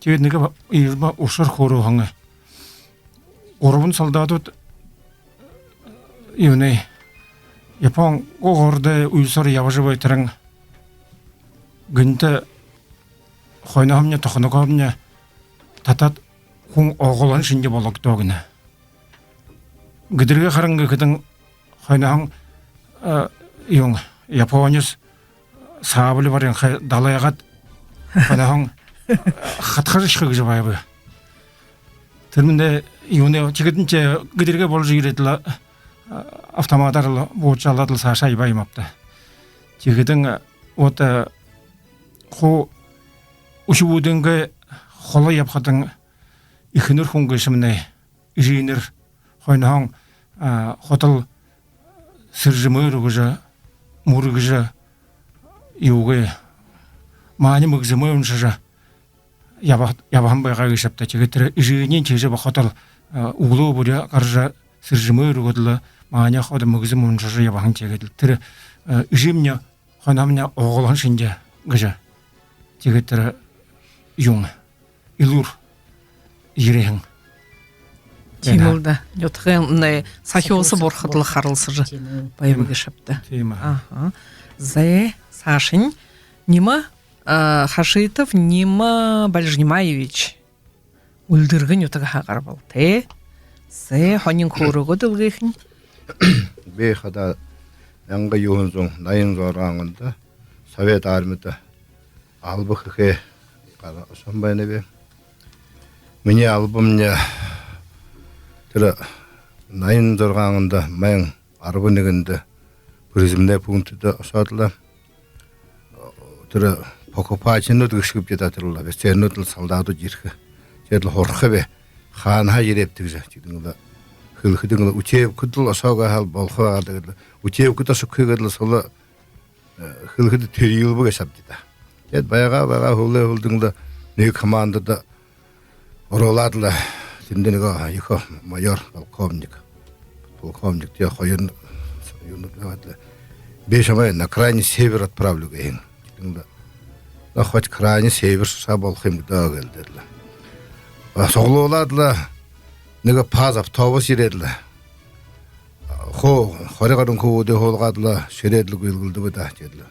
Тиигээд нэгэ ба-, ижэлбэ ушар хөөрөөһэн. Гурбан солдадууд юунэй, Япон городой үйлсөөр ябажа байтаран, гэнтэ хойноһоомни тохоногоомни татаад, хүн ооголоһон шэнги бологдоо гэнэ. Гэдэргээ харан гэхэдэнь, хойноһоонь, э, юун, японец сабля бариһан хай далайгаад, хойноһоонь, э, хадхажархиха гэжэ байба. Тэрэ мэндэ юунэй, тиигээд лэ гэдэргээ боложо ерээд лэ, э, автоматаар лэ буужалаад лэ саашаа ябаа юм ааб даа. Тиихэдэнь, э, вот, э, хуу үхибүүдэйнгээ холо ябахадань, эхэнэр хүн гээшэмнай, эжынэр хойноһоонь, а, хотол сэржэмээр үгэжэ, мүргэжэ, юугээ, маани мэгзэмээ уншажа яба-, ябаһан байгаа гээшэ ааб даа. Тиигээд тэрэ эжынь тиижэ баһа хотол, а, үглөө бүри гаража сэржэмээр үгөөд лэ, маани ходо мэгзэм уншажа ябаһан. Тиигээд лэ тэрэ, а, эжымни хойноһоомни ооголоһон шэнги гэжэ. Тиигээд тэрэ юун, элүүр ерэһэн. Тиимэл даа. Нютагаймнай сахюуса бурхад лэ харалсажа байба гээшэ ааб даа. Тиимэ. Аха. Зай, саашань. Нима, а, Хашитов Нима Бальжинимаевич. Үльдэргэ нютагһаа гарбал тэ. Зай, һонин хөөрөөгөө дэлгэхэнь. Би хадаа мянга юһэн зуун наян зургаан ондо Совет Армида алба хэхэеэ гараһан байнаб. Минии албамни тэрэ наян зургаан ондо май арбан нэгэндэ призывной пунктда ошоод лэ, тэрэ покупательнууд гэгшэ гээбди даа, тэрэл офицернууд лэ, солдадууд ерэхэ. Тиигээд лэ һурахаб: «Хаанаһаа ерээбта?» гэжэ. Тиигээд лэ хэлэхэдэнь лэ, «Учебкэдэ лэ ошоо һаал болохо байгаа», гээд лэ. Учебкэдэ ошохо гээд лэ соло, э, хэлэхэдэ, тэрьелбэ гээшэ ааб даа. Тиигээд байгаа, байгаа, һүүлдэнь лэ нэгэ командада оруулаад лэ, тэндэ нэгэ ехэ майор, полковник. Полковник, тиигээд хоёр юунүүд байгаад лэ: «Би шамайе на крайний север отправлю», гэһэн. Тэндэ, «Ну, хоть крайний север соо болохо юм даа», гээл даа лэ. А, суглуулаад лэ, нэгэ ПАЗ автобус ерээд лэ, хуу хори гаран хүбүүдые һуулгаад лэ, шэрээд лэ гүйлгэлдэбэ даа, тиигээд лэ.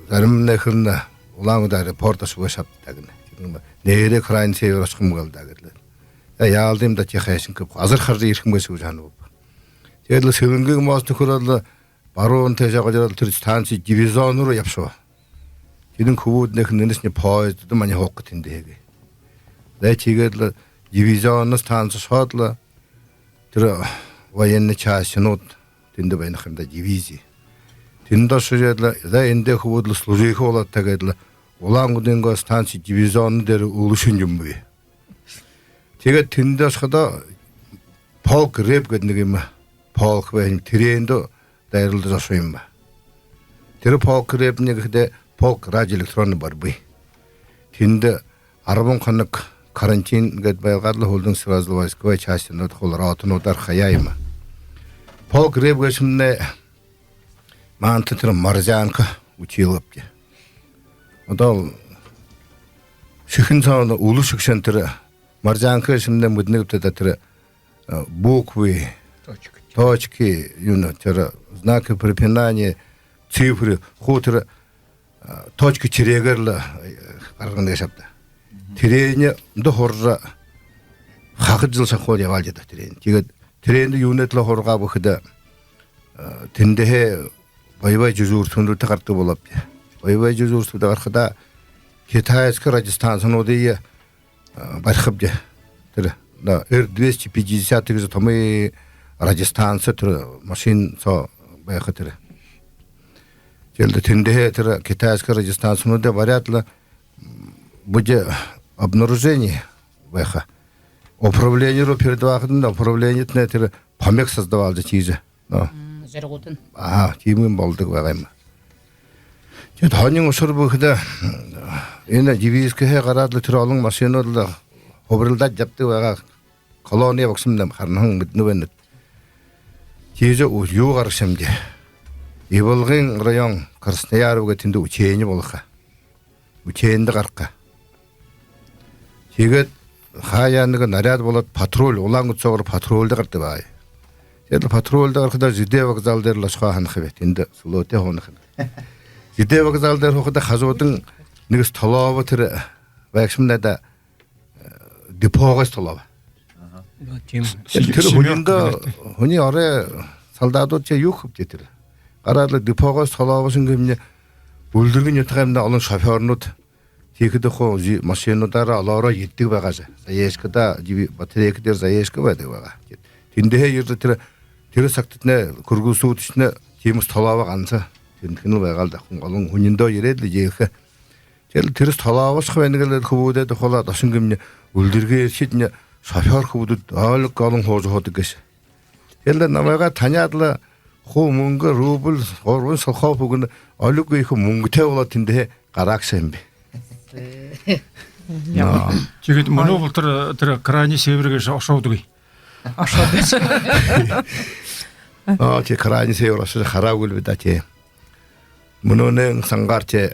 Заримнай хэлэнэ: «Улаан-Үдэ аэропорт ошохо гээшэ ааб даа», гэнэ. Тиигээд лэ: «Нээрээ крайний север ошохом гээл даа», гээд лэ. «Яалдам даа, тиихэдэ хайшан гэб, газар харжа ерэхэ юм гээшэ», гэжэ һанабаб. Тиигээд лэ Сэлэнгын мост хүрөөд лэ, баруун тээшээ гараад лэ, тэрэ станци дивизион руу ябашаба. Тэдэнь хүбүүднай хэлэнэ: «Энэшни поездда маани һууха тэндэ», гээ. Зай, тиигээд лэ дивизионно станци ошоод лэ, тэрэ военный частинууд тэндэ байна ха юм даа, дивизи. Тэндэ ошоод лэ, зай, эндээ хүбүүд лэ служихэ болоод, тиигээд лэ Улаан-Үдынгөө станци дивизионно дээрэ үлэшэн юм бэ. Тиигээд тэндэ ошоходоо полк рэп гээд нэгэ юумэ, полк байһан, тэрээндэ дайралдажа ошоо юм бэ. Тэрэ полк рэп нэгэ гэхэдэ полк радиоэлектронной борьбы. Тэндэ арбан хоног карантин гээд байгаад лэ, һүүлдэнь сразу войсковой частинууд, хуу ротануудаар хаяа юм. Полк рэп гээшэмнай маанадта тэрэ морзянка үтэлөөбди. Одоол сэхэ соонь үлэ шэгшэн тэрэ морзянка гээшэмнай мэдэнэ гүт даа, тэрэ, э, буквы, точки, юунэ, тэрэ знаки препинания, цифры, хуу тэрэ, э, точки тиреэгээр лэ, э, гаргана гээшэ ааб даа. Тэрээндэ һуража, хахад жэл шахуу ябаал даа тэрээндэ. Тиигээд тэрээндэ юунэйт лэ һургааб гэхэдэ, э, тэндэһээ боевой дежурствонуудта гарадаг болообди. Боевой дежурствода гарахадаа, китайска радиостанцинуудые, э, барихабди. Тэрэ, да, Р двести пятьдесят гэжэ томой радиостанци, тэрэ машин соо байха тэрэ. Тиигээд лэ тэндэһээ тэрэ китайска радиостанцинуудые бариад лэ, м, будто обнаружение байха, управление руу передавахадань, управлениетнай тэрэ помех создаваал даа, тиижэ. Но. М, Зоригууд нь. Аха, тиимэ юм болодог байгаа юм. Тиигээд хонин ушар бүхэндэ энэ Дивиискһээ гараад лэ тэрэ олон машинууд лэ хубарилдаад ябадаг байгаа. Колония багшамнай хараһан мэдэнэ байна. Тиижэ юу гараһан юм даа. Ивалгын район Краснояров гээд тэндэ учени болохо. Ученидэ гараха. Тиигээд хаяа нэгэ наряд болоод патруль, Улаан-Үдэ соогуур патрульда гарадаг байгаа. Тиигээд патрульда гарахадаа ЖД вокзал дээрэ лэ ошохо һанаха бэд. Тэндэ сүлөөтэй һуунаха. ЖД вокзал дээрэ һуухадаа хажуудань нэгэ столовой тэрэ байгша юм даа, депогой столовой. Аха. Тиимэ. Тэрэ һүниндөө, һүни орой солдадууд шье юу хэбэб даа тэрэ. Гараад лэ депогой столовой шэнги юумэнэй, Үльдэргын нютагай юумэнэй олон шофёрнууд тиихэдэ хуу машинуудаараа олоороо ерэдэг байгаа шье. Заешкада, батарейка дээрэ заешка байдаг байгаа. Тиигээд тэндэһээ ерээд тэрэ, тэрэ сагтатнай Кыргызстаатнай тиимэ столовой ганса. Тэндэ хэнэл байгаа л даа. Хүн олон һүниндөө ерээд лэ ерэхэ. Тиигээд лэ тэрэ столовой ошохо байна гэлээд хүбүүдээ духуулаад, ошонь гэмнэ, Үльдэргын эрхиднэ шофёр хүбүүд олиг олон һуужа һуудаг гээшэ. Тиигээд лэ намайгаа таняад лэ хуу мүнгэ, рубль, гурбан солхооб үгэнэ, олиггүй ехэ мүнгэтэй болоод тэндэһээ гараашаһан юм би. Тиигээд мүнөө болотор тэрэ крайний север гээшэ ошоодоггүй. Ошоодоггүй. Оо, тии, крайний север ошожо хараагүйл би даа, тии. Мүнөөнэй сангаар тии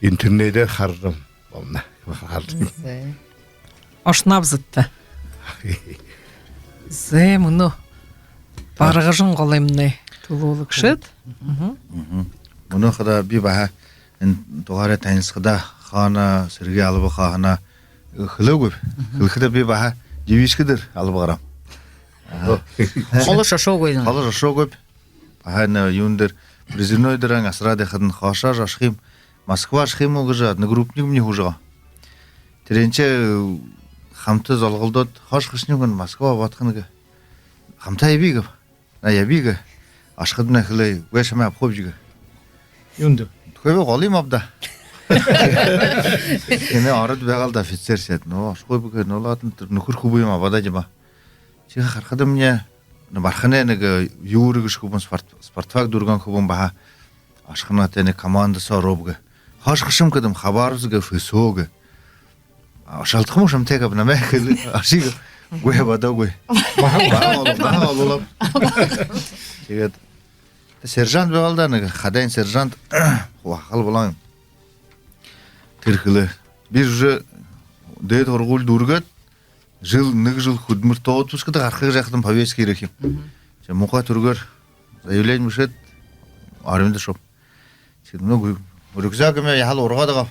интернедээр харарам болоно. Харарам. Ошоноб зэдтэ. Зэ, мүнөө Баргажан голоймнай түлөөлэгшэд. Мүнөө хадаа би баһа энэ дугаарай танилсахада хаана сэрэгэй алба хааһанаа хэлээгүйб. Хэлэхэдэ би баһа Дивиискэ дээрэ алба гарааб. Холо ошоогүйб. Холо ошоогүйб. Баһа энэ юун дээрэ, призывной дээрэ асараад байхадань, хаашаа ошохим, Москва ошохим гү гэжэ одногруппник минии һуужа байгаа. Тэрэншье хамта золголдоод, хаашаа ошохонь гү, Москва абаадхань гэ. Хамтаа ябая гэ. На, ябая гэ. Ошоходомнай хэлээ, гээ шамай абахаб гэ. Юундэ? Хөөе, голыем абаа даа. Энэ ород байгаал даа офицер шье. Ну, ошохогүйб гэ, ну ладно, тэрэ нүхэр хүбүүем абаад ябаа. Тиихэдэ харахадамни, ну, Барханай нэгэ, э, Юра гэжэ хүбүүн, спорт-, спортфак дүүргэһэн хүбүүн баһа ошохонь тэнэ команда соо ороо гэ. Хаашаа ошохим гэхэдэм, Хабаровск гэ, ФСО гэ. А, ошоолдохом шамтай гэ, намайе хэлээ, ошоё гэ. Үгы, абаадаггүй. Баһа, баһа олоо, баһа олооб. Тиигээд сержант байгаал даа, нэгэ хадайн сержант, хуу ахал болоһон юм. Тэрэ хэлээ: би уже дээдэ һургуули дүүргээд, жэл, нэгэ жэл хүдэлмэридэ отпускада гарахаб гэжэ яахадам, повестка ерэхэ юм. Тии, муухай түргөөр заявлени бэшээд, армида ошооб. Тиигээд, ну, рюкзагымни яһала ургаад байгааб.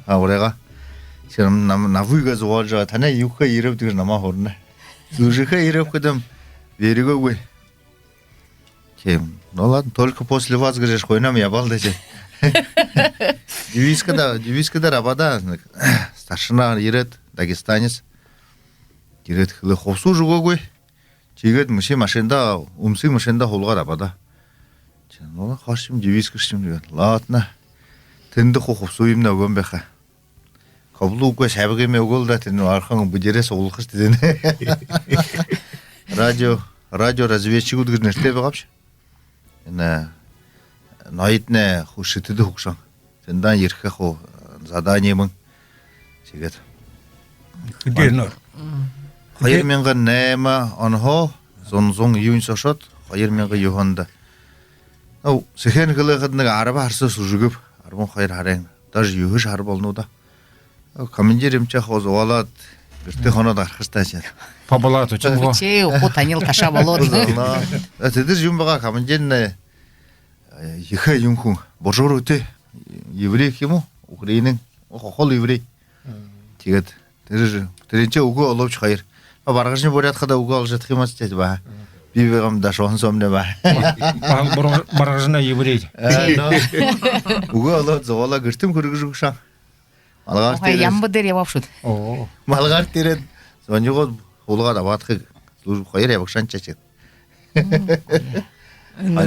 А, уряагаа. Тиигээд нам-, намайе гээ зугаалжа байгаа: танай юухэ ерээб гэжэ намаа һурана. Служихэ ерээб гэхэдэм, ерэгөөгүй. Тиимэ. Ну ладно, только после вас гэжэ хойноом ябаал даа шье. Дивиискада, дивиискада абаа даа, нэгэ старшина ерээд, дагестанец. Ерээд хэлээ: хубсаһа үгөөгүй. Тиигээд мүшөө машинада, үмсын машинада һуулгаад абаа даа. Тии, ну, хаашаа ошохим, Дивиискэ ошохим гээд. Ладно. Тэндэ хуу хубсаһыемни үгөөм байха. Каблук гээ, шабагыемни үгөөл даа, тэрэнь архан бүдэрһөө суглуулха шта даа. Радио, радиоразведчигүүд гэжэ нэрэтэй байгааб шье. Энэ ноёднай хуу Шэтэдэ һуушан. Тэндэнь ерэхэ хуу, э, задание юм. Тиигээд. Хэдэн он? Хоёр мянга найман онһоо зун, зун юун соо ошоод, хоёр мянга юһэн ондо. Ну, сэхэ хэлэхэдэ, нэгэ арбан һара соо служигөөб. Арбан хоёр һарын. Даже юһэ һара болоно даа. Командир эмчи хуу зугаалаад, гэртээ хоноод гараха шта шье. Побылаа тээ, тиимэ гү? Бэшэ, хуу танил ташаа болоод. Зугаалаа. Э, тэдэр юун байгаа, командирнай, э, ехэ юун хүн, буржур үтэ, еврей юм гү, украинын, хол еврей. Тиигээд тэрэ, тэрэншье үгөө олообши хоёр. А, Баргажанай буряад хадаа үгөө олжо шадаха юм ааб шта даа. Би байгаам даа, шуһан соомни баа. Бар-, Баргажанай еврей. Э, ну. Үгөө олоод, зугаалаа, гэртэм хүргэжэ үгэшөө. Малгар тиирээд. Ямба дээрэ ябааб шуу даа. Оо. Малгар тиирээд, зонжогоод, һуулгаад абаадахы, служба хоёр ябагшаан шье. Мм.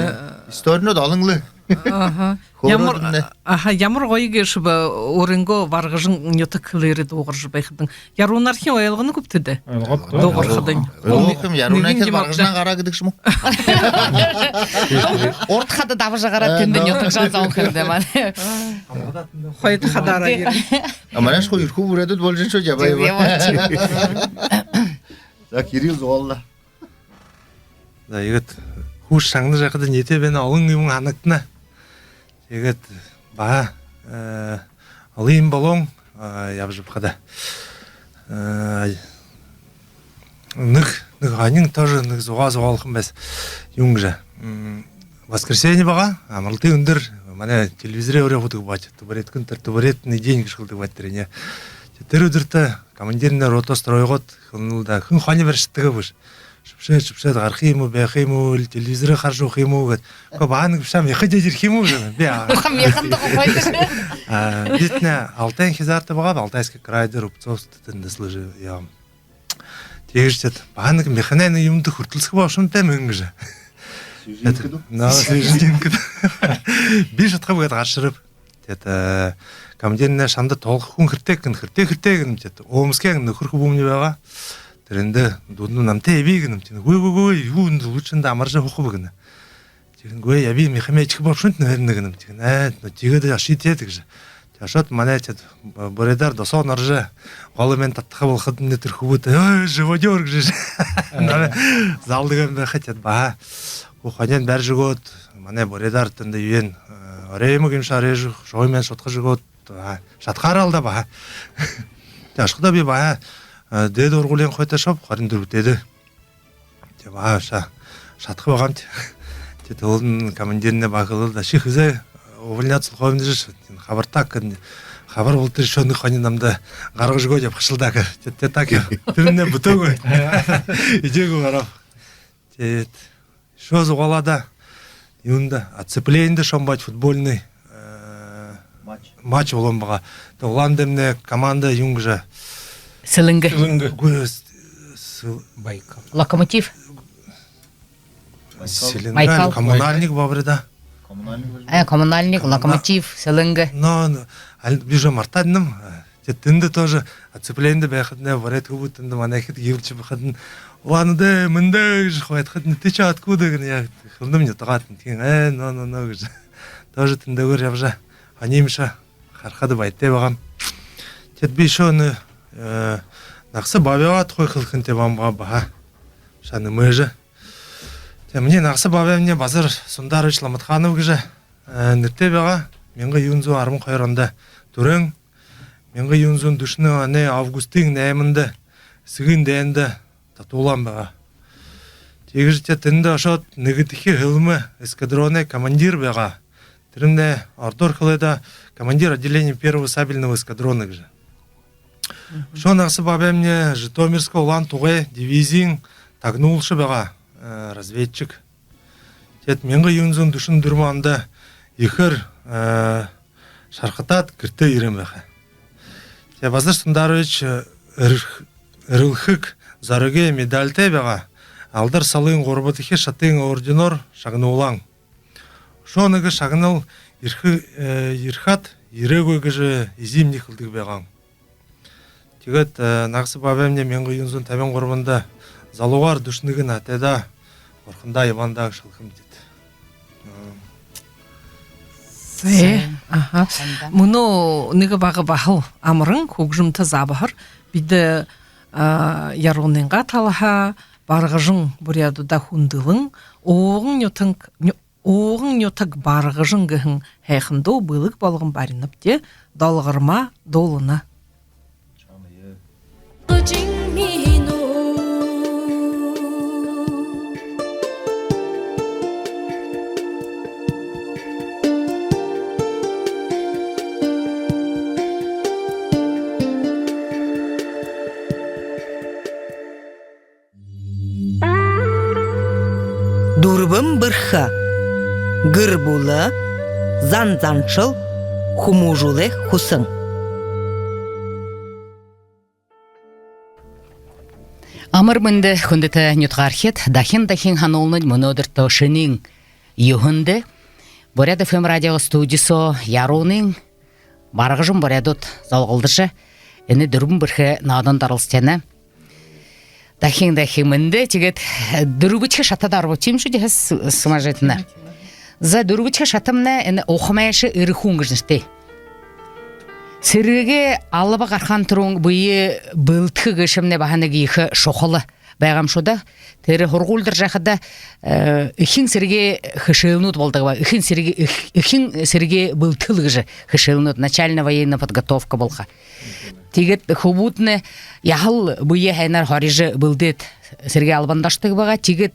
Историнууд олон лэ. Аха. Хөөрөөд ямар, энэ. Аха, ямар гоё гээшэб, өөрынгөө Баргажан нютаг хэлээрээ дуугаржа байхадань. Яруунархин ойлгоно гүбта даа? Ойлгоод. Дуугархадань. Ойлгохом, Яруунархин нэгэн юм Баргажанһаа гараа гэдэг юм гү? Урда хадаа дабажа гараад, э, тэндэ нютаг жаа зон хэлдэ манай. Хойто хадаараа ерээ. А, манайшье хуу Эрхүү буряадууд болжо байна шүү дээ, ябаа, ябаа. За, Кирилл зугаалаа. За, иигээд хүс шагнажа байхада нютагай байна олон юм һанагдана. Тиигээд баһа, э, олон юм болоһон, э, ябажа байхада. Э, нэгэ, нэгэ һонин тоже нэгэ зугаа зугаалхам байһан. Юун гэжэ. М, воскресенье байгаа, амаралтын үндэр манай телевизорэй уряа хүдэг баһа. Табуреткын тэрэ табуретный день гэжэ хэлдэг баһа тэрэниие. Тэрэ үдэртөө командирнай рота стройгоод хэлэнэл даа. Хэн хони баришадаг бэшэ. Шэбшээд, шэбшээд, гараха юм гү, байха юм гү, али телевизорые хаража ябаха юм гү гээд. Үгы, баһа нэгэ бэшэ һаам, яаха дээрэ ерэхэ юм гү гээд. Би, а, уха, мяханда гохойдо. А, би тэндэ Алтайн хизаарта байгааб, Алтайский край дээрэ, Рубцовск тэндэ служил ябааб. Тиигэжэ тиигээд баһа нэгэ мяханай нэгэ юумэндэ хүртэлсэхэ болошоһон юм тээ мэн гэжэ. Свежинка даа? Но, свежинка даа. Би шадахагүй гээд гаража ерэб. Тиигээд, э, командирнай шамда тоолохо хүн хэрэгтэй гэнэ, хэрэгтэй, хэрэгтэй гэнэм. Тиигээд Омскын нүхэр хүбүүмни байгаа. Тэрээндэ дуудана, намтай ябая гэнэм. Тиигээд үгы, үгы, үгы, юу, эндэ лучше эндэ амаржа һуухаб гэнэ. Тиигээд үгы, ябая, мяхамни ерэхэ болошоһон юм тээ, наверно, гэнэм. Тиигээд, э, ну, тиигээд ошыт тээ гэжэ. Тиигээд ошоод манай тиигээд буряадаар досоонь орожо, голомни татаха болоходонь тэрэ хүбүүд, ой, живодёр гэжэ. Намайе залдаг юм байха, тиигээд баһа. Хуу хониёо барижа үгөөд, манай буряадаар тэндэ юун, э, орой юм гү, юун шэ, оройжо, шугамни шудхажа үгөөд, а, шадахаараа лэ даа баһа. Тиигээд ошоходоо би баһа, э, дээдэ һургуулиин хойто ошооб, хорин дүрбэтэйдэ. Тиигээд баһа ша-, шадаха байгааб тиигээд. Тиигээд олон командирнай баһа хэлээл даа: ши хэзээ увольняться болохо юм гэжэ, хабар таг гээд, хабар болотор ещё нэгэ хони намда гаргажа үгөөд ябахаш лэ даа гээд. Тиигээд, тиигээд так юм. Тэрэмни бүтээгүй. Эдеэгүй гарааб. Тиигээд ещё зугаалаа даа. Юундэ, оцеплениедэ ошоһон баһа, футбольный, э, матч, матч болоһон байгаа. Тиигээд Улаан-Үдэдэмнай команда юун гэжэ. Сэлэнгэ. Сэлэнгэ. Үгы, с-, с-, Байкал. Локомотив. Сэлэнгэ, Байкал. Коммунальник баабари даа. Коммунальник. Э, коммунальник, коммуна-, Локомотив, Сэлэнгэ. Но, но, али, би уже мартаад байнам. Тиигээд тэндэ тоже оцеплениедэ байхадань, буряад хүбүүд тэндэ манайхид гэрэлжэ байхадань: «Улан-Үдэ, мэндэ!» гэжэ хуу ябахадань: «Ты чё, откуда?» гэнэ, яагаад хэлэнэм, нютагтаа. Тиигээд: «Э, но, но, но», гэжэ. Тоже тэндээгүүр ябажа, хони юумэ шэ харахада баяртай байгааб. Тиигээд би ещё нэгэ, э, нагаса баабайгаа тухай хэлэхэ юм тээ баһа, баһа. Шанамэжэ. Тиигээд минии нагаса баабаймни Базар Сундарович Ламатханов гэжэ, э, нэрэтэй байгаа. Мянга юһэн зуун арбан хоёр ондо түрэһэн. Мянга юһэн зуун дүшэн онойнгоо августын найманда Эсэгын дайнда татуулһан байгаа. Тиигэжэ тиигээд тэндэ ошоод, нэгэдэхи һэлмэ эскадронай командир байгаа. Тэрэмни ородоор хэлэхэдэ командир отделения первого сабельного эскадрона гэжэ. Мгм. Үшөө нагаса баабаймни Житомирска Улаан Тугай дивизиин тагнуулша байгаа, э, разведчик. Тиигээд мянга юһэн зуун дүшэн дүрбэн ондо ехээр, э, шархатаад, гэртээ ерэһэн байха. Тиигээд Базар Сундарович, э, эрх-, эрэлхэг зоригой медальтай байгаа. Алдар Солын гурбадахи шатын орденоор шагнуулһан. Үшөө нэгэ шагнал ерэхэ-, э, ерэхэдэ ерээгүй гэжэ эжымни хэлэдэг байгаа. Тиигээд, э, нагаса баабаймни мянга юһэн зуун табин гурбанда залуугаар дүшэн нэгэн наһатайдаа бурхандаа ябаһан даа гэжэ хэлэхэ юм даа. Зэ, аха. Мүнөө нэгэ бага баһал амаран, хүгжэмтэ забһар. Бидэ, а, Яруунынгаа талаһаа Баргажан буряадуудаа хүндэлэн, «Ууган нютаг, ню-, ууган нютаг Баргажан» гэһэн һайхан дуу бэлэг болгон баринабди. Долгормоо дуулана. Дүрбэн бэрхэ. Гэр бүлэ, зан заншал, хүмүүжүүлэй хүсэн. Амар мэндэ, хүндэтэ нютагаархид! Дахин дахин һануулнабди, мүнөөдэртөө шэнын юһэндэ Буряад ФМ радио студи соо Яруунын Баргажан буряадууд золголдожо, энэ дүрбэн бэрхэ наадан дарласхана. Дахин дахин мэндэ. Тиигээд дүрбэдэхи шатада орбо, тиимэ шүү дээ, хас сумажитна. За, дүрбэдэхи шатамнай энэ «Ухамайша эрэ хүн» гэжэ нэрэтэй. Сэрэгэй алба гарахын түрүүн бэе бэлдэхэ гээшэмнай баһа нэгэ ехэ шухала байгаа юм шүү даа. Тэрэ һургуулида ябахада, э, эхин сэрэгэй хэшээлнүүд болодог ба, эхин сэрэгэй, эх-, эхин сэрэгэй бэлдэл гэжэ хэшээлнүүд, начальная военная подготовка болохо. Тиигээд хүбүүднай яһала бэеэ һайнаар хорижо бэлдээд, сэрэгэй албанда ошодог байгаа. Тиигээд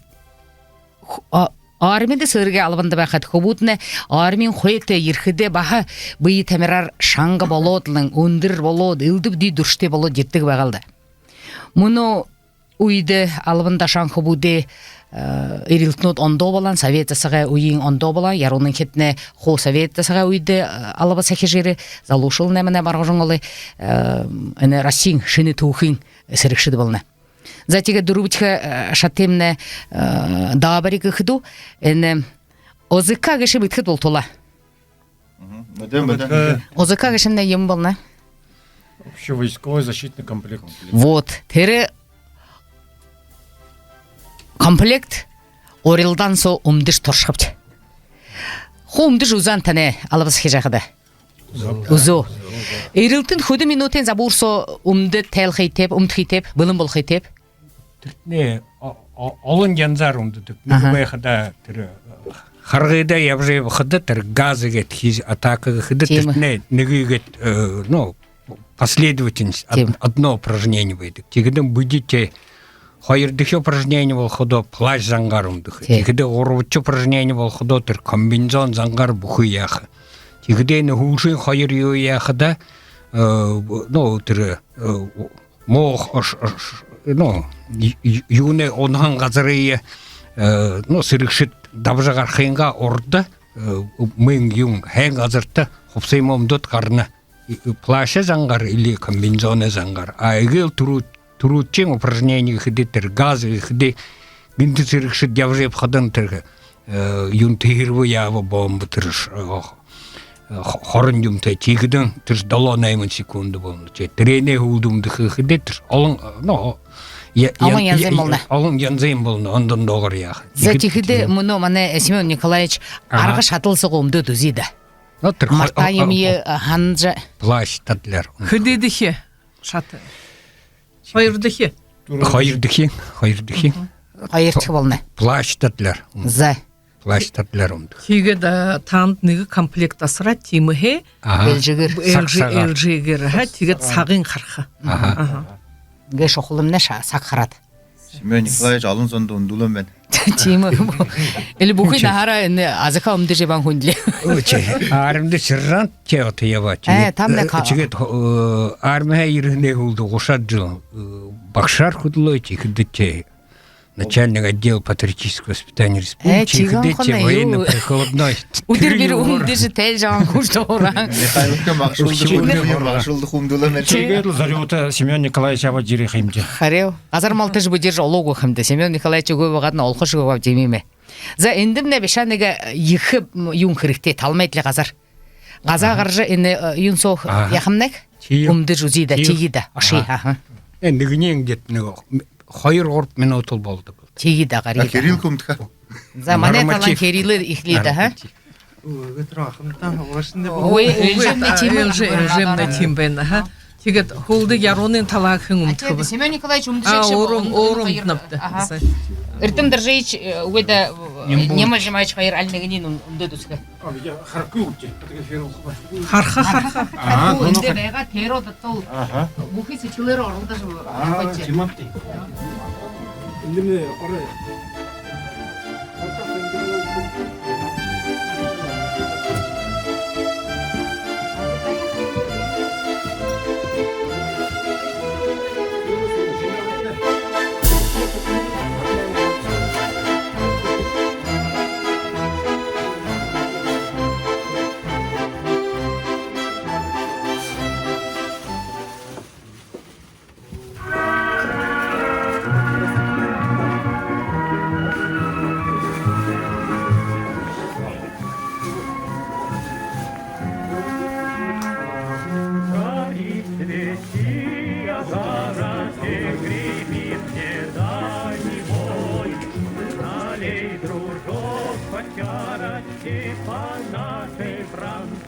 ху-, а-, армида, сэрэгэй албанда байхада хүбүүднай армиин хойто ерэхэдээ баһа бэе тамираар шанга болоод лэ, үндэр болоод, элдэб дүй дүршэтэй болоод ерэдэг байгаа лэ даа. Мүнөө үедэ албанда ошоһон хүбүүдэй, э, эрилтэнүүд ондоо болоно, совет засагай үеын ондоо болоно, Яруунынхиднай хуу совет засагай үедэ, э, алба сахижа ерээ, залуушуулнай манай Баргажан голой, э, энэ Россиин шэнэ түүхын сэрэгшэд болоно. За, тиигээд дүрбэдэхи, э, шатамнай, э, даабари гэхэдүү, энэ ОЗК гээшэ мэдэхэдэ болтогой. Мгм. Мэдэб, мэдэб. ОЗК гээшэмнай юун болоно? Общевойсковой защитный комплект. Вот, тэрэ комплект урилдаан соо үмдэжэ туршахабди. Хуу үмдэжэ үзөөн танай алба сахижа ябахада. Үзөө. Эрилтэн хэдэн минутын забһар соо үмдэжэ тайлхыт, үмдэхыт, бэлэн болохыт? Тэрэтнай о-, о-, олон янзаар үмдэдэг. Аха. Нэгэ байхада тэрэ, э, харгыда ябажа ябахада тэрэ газ иигээд хии-, атака гэхэдэ, тиимэ, тэрэтнай нэгэ иигээд, э, ну, последовательность, од-, тиимэ, одно упражнение байдаг. Тиихэдэнь бидэ тэ хоёрдохи упражнение болоходоо плащ зангаар үмдэхэ. Тии. Тиихэдэ гурбадахи упражнение болоходоо тэрэ комбинезон зангаар бүхы яаха. Тиихэдэ энэ һүүлшын хоёр юу яахада, э, ну, тэрэ, э, муухай, ош-, ош-, ну, ю-, ю-, юунэй унаһан газарые, э, ну, сэрэгшэд дабажа гарахынгаа урда, э, мэн юун, һайн газарта хубсаһа юумэ үмдөөд гарана. И, и плащ зангаар или комбинезон зангаар. А иигээд түрүү-, түрүүшын упражнение гэхэдэ, тэрэ газ гэхэдэ, гэнтэ сэрэгшэд ябажа ябахадань тэрэ, э, юун, тэрэ һэрбэ яаба, бомбо, тэрэ ш-, э, хо-, хорон юумэтэй. Тиихэдэнь тэрэ долоо-найман секунда болоно. Тэ, тэрэнэй һүүлдэ үмдэхэ гэхэдэ, тэрэ олон, э, ну, я-, олон я-, янзын я-, болоно. Олон янзын болоно, ондоо ондоогоор яаха. За, тиихэдэ, тиихэдэ мүнөө манай Семён Николаевич, аха, арга шадал соогоо үмдөөд үзыт даа. Ну, тэрэ хо-, мартаа о-, о-, юумые, о-, э, һанажа. Плащта тэлээр. Хэдыдэхи шата? Хоёрдохи. Хоёрдохи, хоёрдохи. Мгм. Хоёрдохи болоно. Плащта тэлээр. За. Плащта тэлээр үмдэхэ. Тиигээд, э, танда нэгэ комплект асараад, тиимэһээ. Аха. Элжэгээр. Саг, элжэ-, сагаар. Элжэгээр, аха, тиигээд сагынь хараха. Аха. Аха. Гээшэ охоломнай ша-, саг хараад. Семён Николаевич олон зондо үмдүүлээ байна. Тиимэ. Или бүхы наһаараа энэ азаха үмдэжэ ябаһан хүн лэ. Үгы. Армида сержант тэ одоо ябаа. Э, тиигээд, тамнай э, ка- тиигээд, э, армиһаа ерэһэнэй һүүлдэ гушаад жэл, э, багшаар хүдэлөө, тиихэдэ тэ начальник отдела патриотического воспитания республики, э, тиихэдэ тэ военно-прикладной. Үдэр бүри үмдэжэ тайлжа ябаһан хүн шүү дээ. Михайловка багшуулда, үдэр бүри багшуулда үмдүүлээ байна. Тиигээд лэ зорюута Семён Николаевич абажа ерээ юм даа. Харин газар малтажа бэдэржэ олоогүй юм даа. Семён Николаевич үгы байгаад лэ олохошьегүй байгаабди юм. За, эндэмнай бишаа нэгэ ехэ, м, юун хэрэгтэй, талмай адли газар. Газаа гаража энэ, э, юун соо, аха, яахамнай? Тиигээд. Үмдэжэ үзыт даа, тиигээд. Тиигээд даа. Ошыт, аха. Аха. Э, нэгэнэй иигээд нэгэ хоёр-гурба минута лэ болодог. Тиигээд даа, гарыт. А, Кирилл үмдэхэ. За, манай талаһаа Кирилл эхилыт даа, аха. Үгы, тэрэ ахамтан уушанда. Үгы, үгы, элжэмнай тиимэ. Элжэ-, элжэмнай тиимэ байна, аха. Тиигээд һүүлдэ Яруунын талаһаа хэн үмдэхэ бэ? Семён Николаевич үмдэжэ. А, өөрөө, өөрөө үмдэнэбди. Аха. За. Эрдэм Доржиевич, э, үгы даа, э, Нимбу. Нима Жимаевич хоёр аль нэгэниинь үм-, үмдөөд үзэхэ. А, я харахагүй үгы, фотографировал. Хараха, хараха. А, үндэ байгаа, тэрэ дотор. Аха. Бүхы сэдьхэлээрээ оролдожо. А, ябаха. Тиимэ. Эндэмнай орой.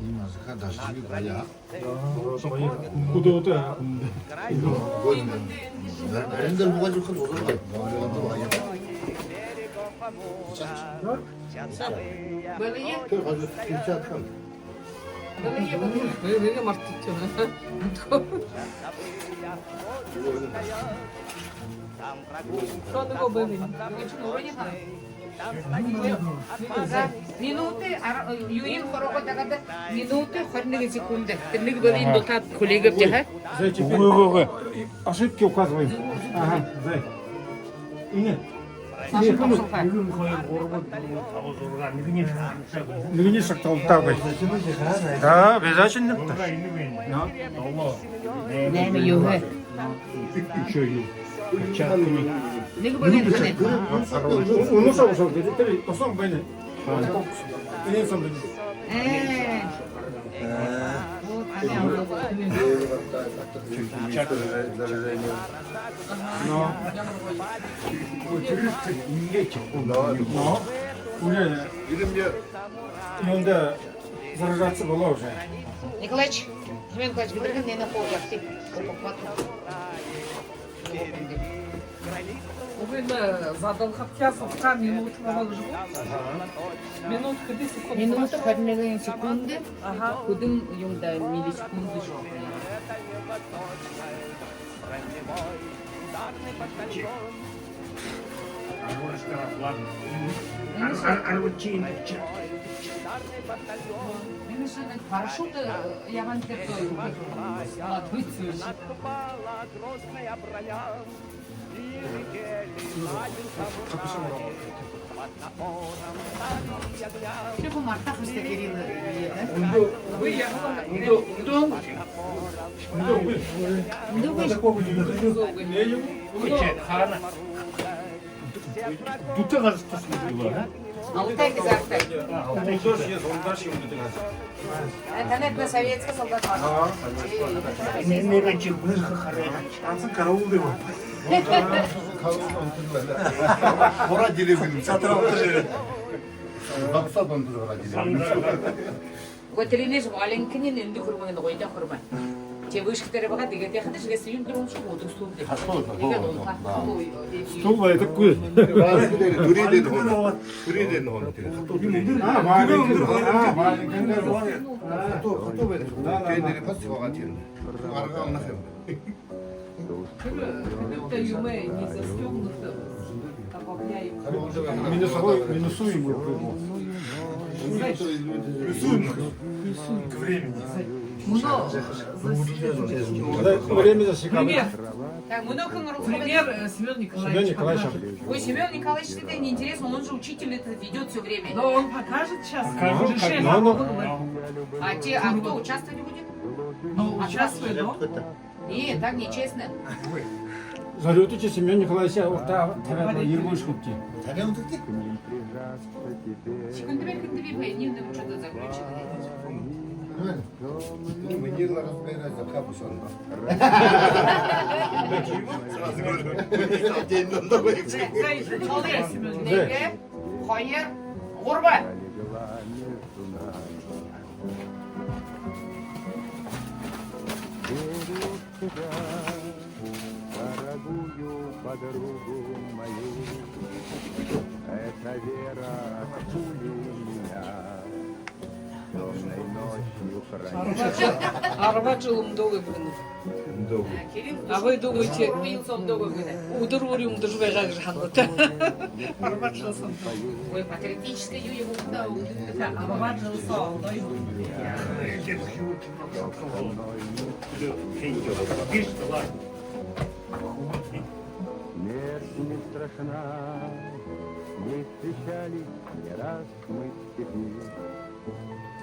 Немножко дождевик, а я. Куда-то. Арендер бугай жухал узургай. Бэлэе. Бэлэе, бэлэе. Бэлэе мартчихсан. Минуты ара-, юуень хорогоо дагада, минуты хорин нэгэ секунда. Тэрэ нэгэ бэлэеэ дутаад хүлеэгээбди, ха? Үгы, үгы, үгы. Ошибки указываем. Ага, зай. Энэ. Ошибки указываем. Нэгэн, хоёр, гурба, дөрбө, таба, зургаа, нэгэниинь шагталтаагүй. Шагталтаагүй. Да, обязательно. Найман, юһэ. Ещё юу? Перчатками. Нэгэ бэлэеэ. Унаса, унаса, тэрэ тосон байна. Энээн соонь байна. Э. Вот, ани амараа. Но. Но. Уже юундэ заражаться болоо уже. Николаич, Семён Николаич, бэдэрхэн нэнэ хуу ябты. Үгы, энэ задалхадхяа сутаха минута болоо гэжэ гү? Минута хэды секунда? Минута хорин нэгэн секунда. Аха. Хэдэн юумэ даа, миллисекунда жоо. Парашют, э, ябаһан тэрэ. Тэрэ хүн мартаа хэжэ, Кирилл, э, да? Үндэ, үндэ, үндэ, үндэ. Үндэ үгы. Үндэ үгы. Хаана? Дүтэ газарта суугаа. Алтай газарта. Ундаш, ундаш юм гэдэг. Э, танай советский солдат байна. Аа, советский. Энээнээ чи бэрхэ хараа. Ганса караул даа. Караул онтон байна. Хора дилэбэн. Сатра онтон. Бакса онтон хора дилэбэн. Гү, тэрэнэш валенкынь эндэ хүрмэ, эндэ гойдо хүрмэ. Тиигээд вышка дээрэ байгаа, тиигээд яахадаа шэгээ юм дуран шуу, удуу стул дээрэ. Хатуу, тиигээд хатуу, хатуу, э, стул байдаггүй. Ваза дээрэ, дүрэ дээрэ хоноо. Дүрэ дээрэ хоноо. Хатуу дүрэ. А, маленькая. А, маленькая. Хатуу, хатуу байдаг. Тэн дээрэ бас байгаа юм. Арга унах юм. Тэрэ, тэрэ юумэ не застёгнуто. Минусовой, минусуем его. Рисуем. Рисуем к времени. Мүнөө зас-, время засекало. Пример. Так, мүнөө хэн оруулха бэ? Пример, э, Семён Николаевич. Семён Николаевич. Ой, Семён Николаевич, это неинтересно, он же учитель, это ведёт всё время. Но он покажет сейчас. Покажу, решение как надо. А те, а кто участвовать будет? Ну, участвует, но. Не, так нечестно. Зорюуташье Семён Николаевич урда табяад ербөөш хүбди. Секунды бер, секунды бер, не, не, что-то закончил. Мы не разбираемся, как бы он. Сразу говорю. Зай, зай, зай, зай, зай. Хоёр, гурба. Дорогую подругу мою, это Вера Акулина, тёмной ночью хранит. Арбаад жэл үмдөөгүй гэнэ. Үмдөөгүй. А вы думаете, үдэр бүри үмдэжэ байгаа гэжэ һанаад? Арбаад жэл һанаад. Ой, патриотическая юумэ юм даа, үмдөө. Арбаад жэл соо, ой. Смерть не страшна, ей встречались не раз мы в степи.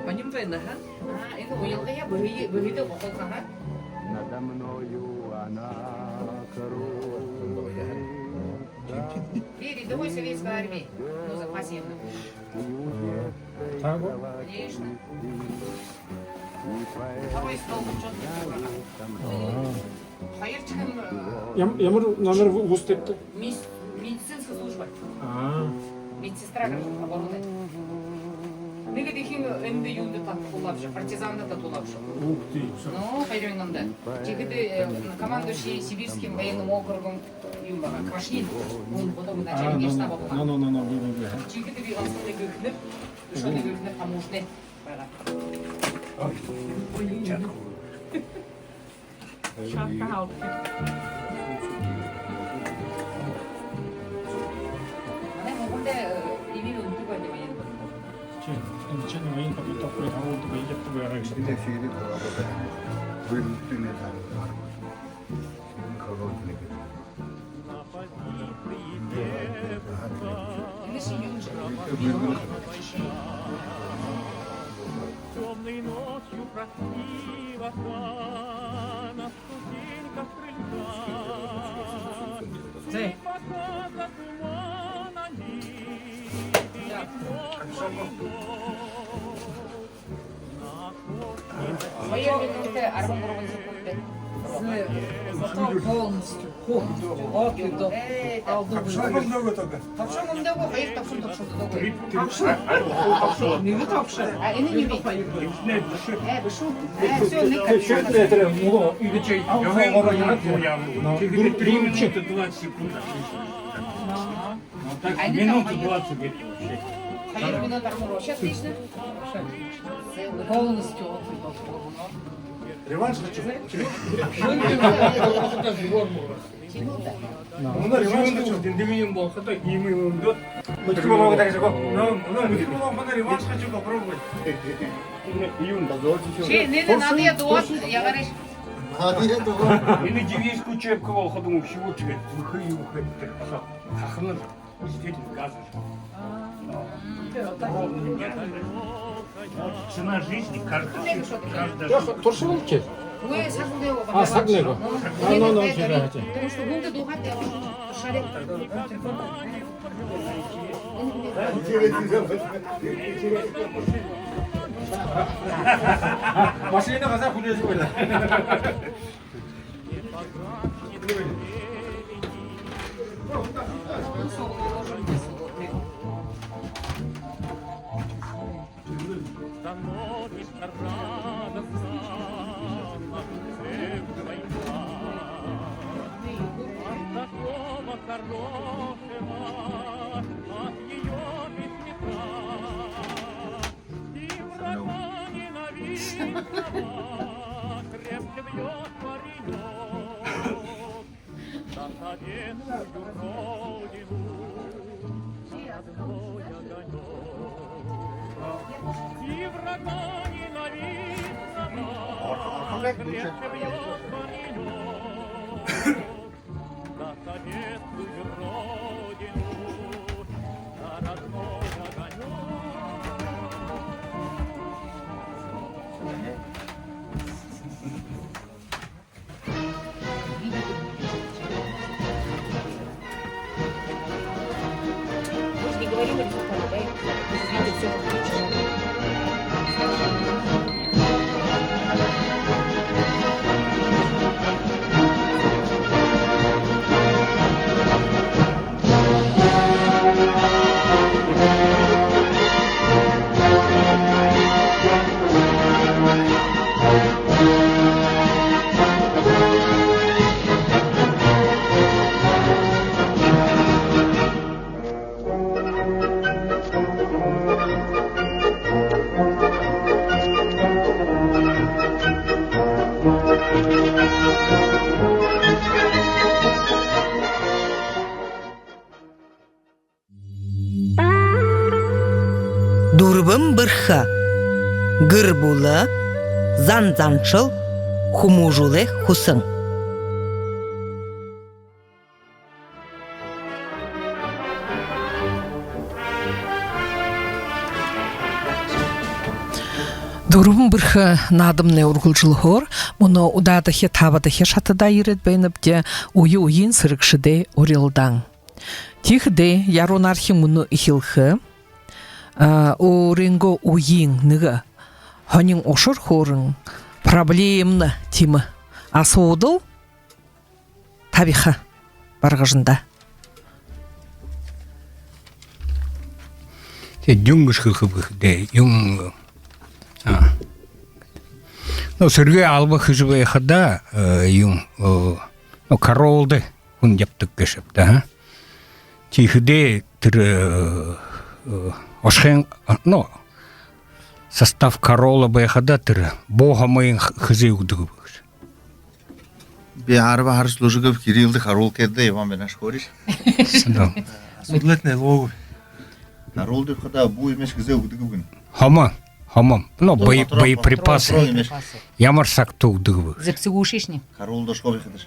Һонин байна, ха? А, энэ уялгаяа бэһые, бэһыдээ бохолхоһо. Надо мною она кружится. Ты рядовой Советской Армии. Ну, запасе. Так вот. Конечно. Второй стол, чё ты? Хоёр чихэн, э, Ям-, ямар номер ву-, вуз дээрэ? Мис-, медицинская служба. А. Медсестра, короче, обороны. Нэгэ дахин эндэ юундэ та-, тулаабши, партизанда та тулаабши. Ух ты, всё. Ну, хоёрын ондо. Тиихэдэ, э, командующий Сибирским военным округом юм байгаа, Квашнин. Он потом начальник генштаба байгаа. А, ну, ну, ну, ну, ну, ну, ну. Тиихэдэ би ганса нэгэ эхэнэр, үшөө нэгэ эхэнэр таможня байгаа. Ой, чакуу. Шапка алды. Манай Монголдо, э, именно үнэтэй байдаг военный. Чи, энэ чинь военный подготовка харуулдаг, игээдэг байгаа гэж. Энэ ширээн байгаа. Вынужденный. Энэ ширээн. Зай. Хоёр минута арбан гурбан секунд. Зай. Зато полностью. Хо. Окей, да. Алды. Тобшо үмдөөгүй, хоёр тобшон, тобшон үмдөөгүй. Тобшо. Нэгэ тобшо. А, энэ нэгэ. Э, бэшэ. Э, бэшэ. Э, всё, нэгэ тобшо. Чё это, это, ну, или чё, я говорю, я говорю. Тиихэдэ три минуты двадцать секунд. Ага. Вот так, минута двадцать где-то вообще. Хоёр минута арбан гурба. Сейчас отлично. Полностью. Реванш хочу. Мүнөө реванш хочу. Дэндэмэй юм болоходо, иимэ юм даа. Мэдхэ болоо гэдэг шүү. Мүнөө, мүнөө мэдхэ болоо, мүнөө реванш хочу попробовать. Юм даа, зөөр. Ши, нэнэ надые дугаарай, яагарыш. Надые дугаарай. Энэ девичью чепку болоходо, мүнөө шүгүүр тиигээд. Мүнөө юу хэдэг баһа. Хаханар. Действительно, газ. Цена жизни каждый, каждый. Туршалалчи. А, сагнай гү? А, ну, ну, ну, потому что хүндэ дуугаад, туршаарай. Машина газаа хүлеэжэ байна. Дүрбэн бэрхэ. Гэр бүлэ, зан заншал, хүмүүжүүлэй хүсэн. Дүрбэн бэрхэ наадамнай үргэлжэлһөөр, мүнөө удаадахи, табадахи шатадаа ерээд байнабди, үе үеын сэрэгшэдэй урилдаан. Тиихэдээ Яруунаархин мүнөө эхилхэ, а, өөрынгөө үеын нэгэ һонин ушар хөөрэн, проблемна тиимэ асуудал табиха Баргажанда. Тиигээд юун гэжэ хэлэхэб гэхэдэ, юун, а, ну, сэрэгэй алба хэжэ байхада, э, юун, э, ну, караулда хүн ябадаг гээшэб даа, а? Тиихэдээ тэрэ, э, э, ошохын, а, ну, состав караула байхада тэрэ буу һомыень х-, хэзээ үгэдэг бэ гэжэ. Би арба хара служигов, Кириллдэ харуулха гээд ябаһан байнаш, хөөрыш. Да. Асуудалыетнай ойлгоогүй. Харуулда ябахада буу юумэш хэзээ үгэдэг бэ гэнэ? Һомо, һомо. Ну, боеприпасы. Боеприпасы. Ямар сагта үгэдэг бэ? Зэбсэгүүшэшни. Харуулда ошохо байхадаш.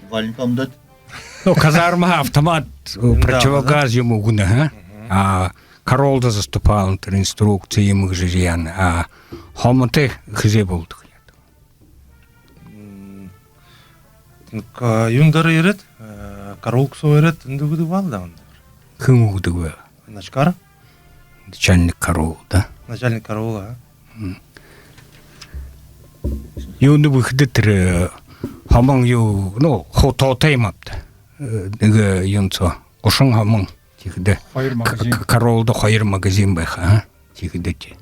Валинка үмдөөд. Ну, казармаһаа автомат, э, противогаз юумэ үгэнэ, а? А караулда заступалан, тэрэ инструкци юумэ гэжэ яана. А һомотой хэзээ болодог? М, тэнэ, юун дээрэ ерээд, э, караул соо ерээд, тэндэ үгэдэг баал даа. Хэн үгэдэг бэ? Начкар. Начальник караула, да? Начальник караула, а? М. Юундэб гэхэдэ тэрэ, э, һомон юу, ну, хуу тоотой юм ааб даа. Э, нэгэ юун соо, гушан һомон. Тиихэдэ. Хоёр магазин. К-, к-, караулда хоёр магазин байха, а? Тиихэдэ тии.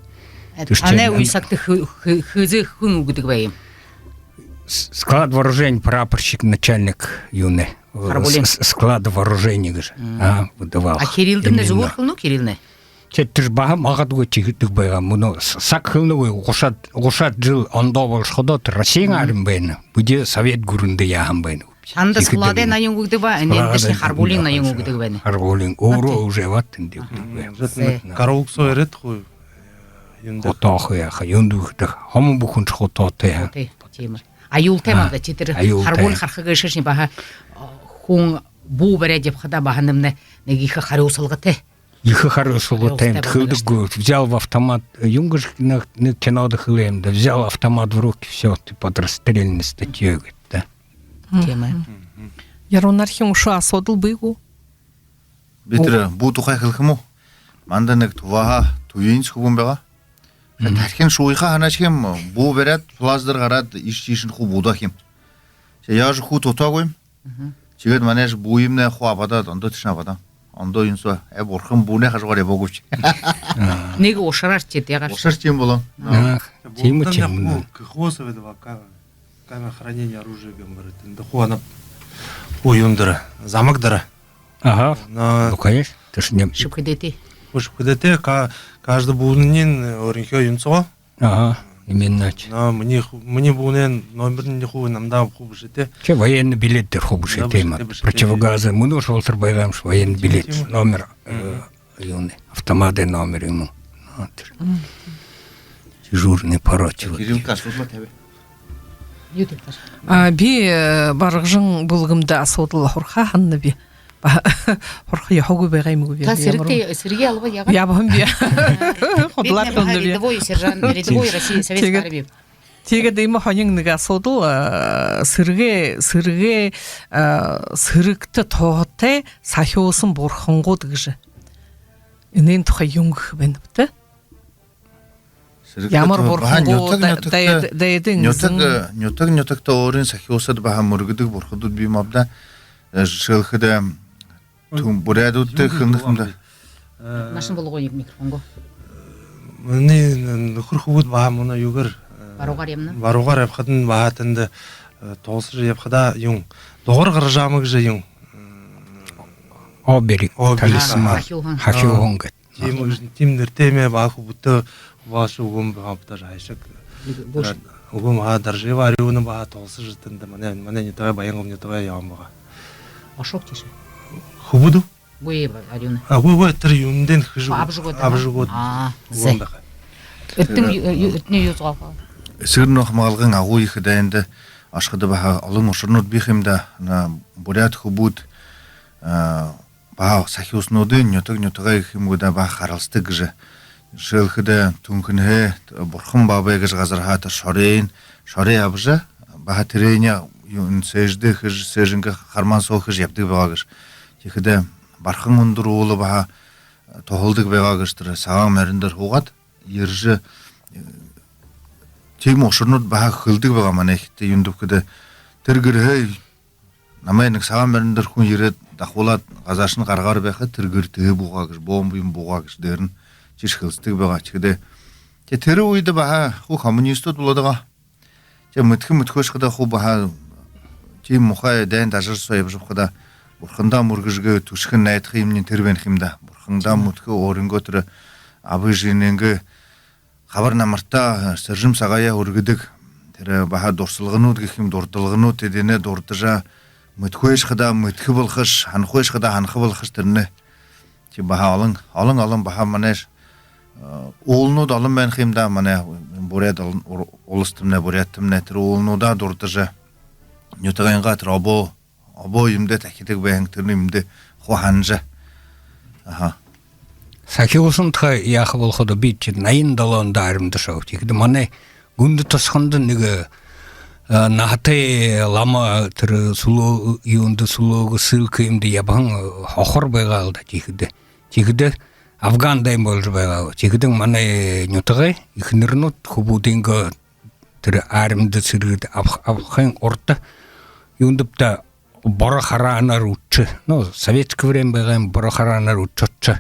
Э, тэрэ танай үе сагта хэ-, хэ-, хэзээ хэн үгэдэг байгааб? С-, склад вооружений прапорщик, начальник юунэй. Э, харгуулиин. С-, с-, склад вооружений гэжэ. М. А, выдавал. А Кириллдэмнай зүгөөр хэлэнэ гү, Кириллнай? Тиигээд тэрэ баһа магадгүй тиихэдэг байгаа. Мүнөө с-, саг хэлэнэгүй, гушаад, гушаад жэл ондоо болошоходоо тэрэ Россиин армида байна. Бидэ Совет гүрэндэ яаһан байна. Танда складай ноён үгэдэг бэ, энээндэшни харгуулиин ноён үгэдэг байна. Харгуулиин. Өөрөө уже ябаад тэндэ үгэдэг байна. Зэ. Караул соо ерээд хуу, юундэ. Хуу тоохо яаха, юундэ гэхэдэ, һомон бүхэншье хуу тоотой, а? Тоотой, тиимэ. Аюултай юм даа, тиигээд тэрэ харгуули хараха гээшэшни баһа, а, хүн буу баряад ябахада баһа нэмнэ нэгэ ехэ харюусалгатай. Ехэ харюусалгатай. Харюусалгатай юм, хэлэдэггүй. Взял в автомат, юун гэжэ нэгэ, нэгэ кинодо хэлээ юм даа. Взял автомат в руки, всё, ты под расстрельной статьёй гээд, да. Тиимэ. Яруунаархин, үшөө асуудал бии гү? Би тэрэ буу тухай хэлэхэ юм гү? Манда нэгэ Туваһаа түйинсэ хүбүүн байгаа. Тархинь шууяха һанааша юм, буу баряад, плац дээрэ гараад, иишэ тиишэнь хуу буудаа юм. Тээ яажа хуу тутаагүй юм. Тиигээд манайшье буу юумэнээ хуу абаад, ондоо тиишэнь абаад. Ондоо юун соо, э, бурхан, буунай хажуугаар ябаагүйбши. Нэгэ ушараар тиигээд яагаабши. Ушараар тиимэ болоо. Тиимэ, тиимэ. Хуу, хуу соо байдаг ба, ка-, камера хранения оружия гэм бариад. Тэндэ хуу ана, хуу юун дээрэ, замаг дээрэ. Ага. Ну, конечно, тэрэшни. Шэбхэдээтэй. Хуу шэбхэдээтэй, ка-, каждый буунынь өөрынхөө юун соогоо. Ага, именно. Но минии ху-, минии буунай номерынь хуу намда хуу бэшээтэй. Тээ военный билет дээрэ хуу бэшээтэй юм аа. Противогазы, мүнөөшье болотор байгаа юмши, военный билет, номер, э, юунэй, автомадай номер юм гү. Ну, тэрэ. Дежурный по роте. Кирилл, асуулаа табяа. Юу тээ? А, би, э, Баргажан бүлгэмдэ асуудал һурахаа һананаб. Ба-, һурахаа ёһогүй байгаа юм гү би? Та сэрэгтэй, сэрэгэй алба яагаа? Ябаһан би. Худалаа. Бидэ нэ баһа хэлэнэб. Рядовой сержант, рядовой России, Советской Армии. Тиигээд иимэ һонин нэгэ асуудал, э, сэрэгэй, сэрэгэй, э, сэрэгтэ туһатай сахюусан бурхангууд гэжэ. Энээн тухай юун гэхэ байнабта? Сэрэгтэ ямар туһа-, баһа бурхангууд, нютаг, да-, нютагта, дайд-, дайдын нютаг, эзэн, э, нютаг, нютагта өөрын сахюусад баһа мүргэдэг бурхадууд бии юм ааб даа. Э, жэшээлхэдэ, э, түн буряадуудта хэлэнэ юм даа. Э, наашань болгоо микрофоноо. Минии нүхэр хүбүүд баһа мүнөө юугээр, э, баруугаар ябана. Баруугаар ябахадань баһа тэндэ, э, туһалсажа ябахадаа юун, Дугар Гаржаама гэжэ юун, оберег, оберег, талисман, сахюуһан. Сахюуһан гээд. Тиимэ, тиимэ нэрэтэй юм баһа, хүбүүдтэ баһа үгы юм баһа, баһа жайшаг. Үгы юм баһа, Даржаева Арюна баһа туһалсажа тэндэ манай, манай нютагай, Баянгол нютагай ябаһан байгаа. Ошоог тиишээ. Хүбүүд гү? Үгы, Арюна. А, үгы, үгы, тэрэ юундэнь хэжэ, абажа үгөөд, абажа үгөөд. Аа, үгы юм зэ. Баһа. Эрдэни юу, ю-, Эрдэни юу зугаалхаб? Эсэгэрнөө хамгаалгын агуу ехэ дайнда ошоходо баһа олон ушарнууд бии юм даа. Манай буряад хүбүүд, а, баһа сахюуснуудынь нютаг нютагаа гэхэ юм гү даа, баһа харалсадаг гэжэ. Жэшээлхэдэ, Түнхэнһээ Бурхан Баабай гэжэ газарһаа тэрэ шорыень, шорые абажа, баһа тэрээниие юун, сээжэдээ хэжэ, сээжынгээ хармаан соо хэжэ ябадаг байгаа гэжэ. Тиихэдэ Бархан Үндэр уула баһа туһалдаг байгаа гэжэ, тэрэ Сагаан морин дээрэ һуугаад ерэжэ, э, тиимэ ушарнууд баһа хэлэдэг байгаа манай ехэтэ. Юундэб гэхэдэ, тэрэ гэрһээ намайе нэгэ Сагаан морин дээрэ хүн ерээд, дахуулаад, газаашань гаргаар байхада, тэрэ гэр тэһээ буугаа гэжэ, бомбо юм буугаа гэжэ дээрэнь тиижэ хэлсэдэг байгаа. Тиихэдэ, тэ, тэрэ үедэ баһа хуу коммунистууд болоод байгаа. Тэ, мэдэхэ, мэдэхэш хадаа хуу баһа тиимэ муухай дайн дажар соо ябажа байхадаа, бурхандаа мүргэжэ, түшэхэ, найдаха юумэниинь тэрэ байна юм даа. Бурхандаа мэдэхэ, өөрынгөө тэрэ аба эжынгээ хабар намартаа, сэржэм сагаяа үргэдэг. Тэрэ баһа дурсалганууд гэхэ юм, дурдалганууд, тэдэнээ дурдажа, мэдэхэш хадаа мэдэхэ болохош, һанахаш хадаа һанаха болохош тэрэнээ. Тэ, баһа олон, олон, олон баһа манайш, э, ууланууд олон байна юм даа, манай буряад олон, ур-, уластамнай, буряадтамнай тэрэ уулануудаа дурдажа, нютагайнгаа тэрэ обоо, обоо юумэндэ тахидаг байһан, тэрэ юумэндэ хуу һанажа. Аха. Сахюусан тухай яаха болоходо, би тиигээд наян долоондо армида ошооб. Тиихэдэ манай Гүндэ тосхондо нэгэ, э, наһатай лама тэрэ сүлөө-, юундэ, сүлөөгөө, ссылка юумэндэ ябаһан, э, хохор байгаа лэ даа тиихэдэ. Тиихэдэ Афган дайн боложо байгаа. Тиихэдэ манай нютагай эхэнэрнүүд хүбүүдынгөө тэрэ армида сэргэдэ абах-, абахын урда юундэб даа, боро хараанаар үдшөө. Ну, советское время байгаа юм, боро хараанаар үдшөөд шаа.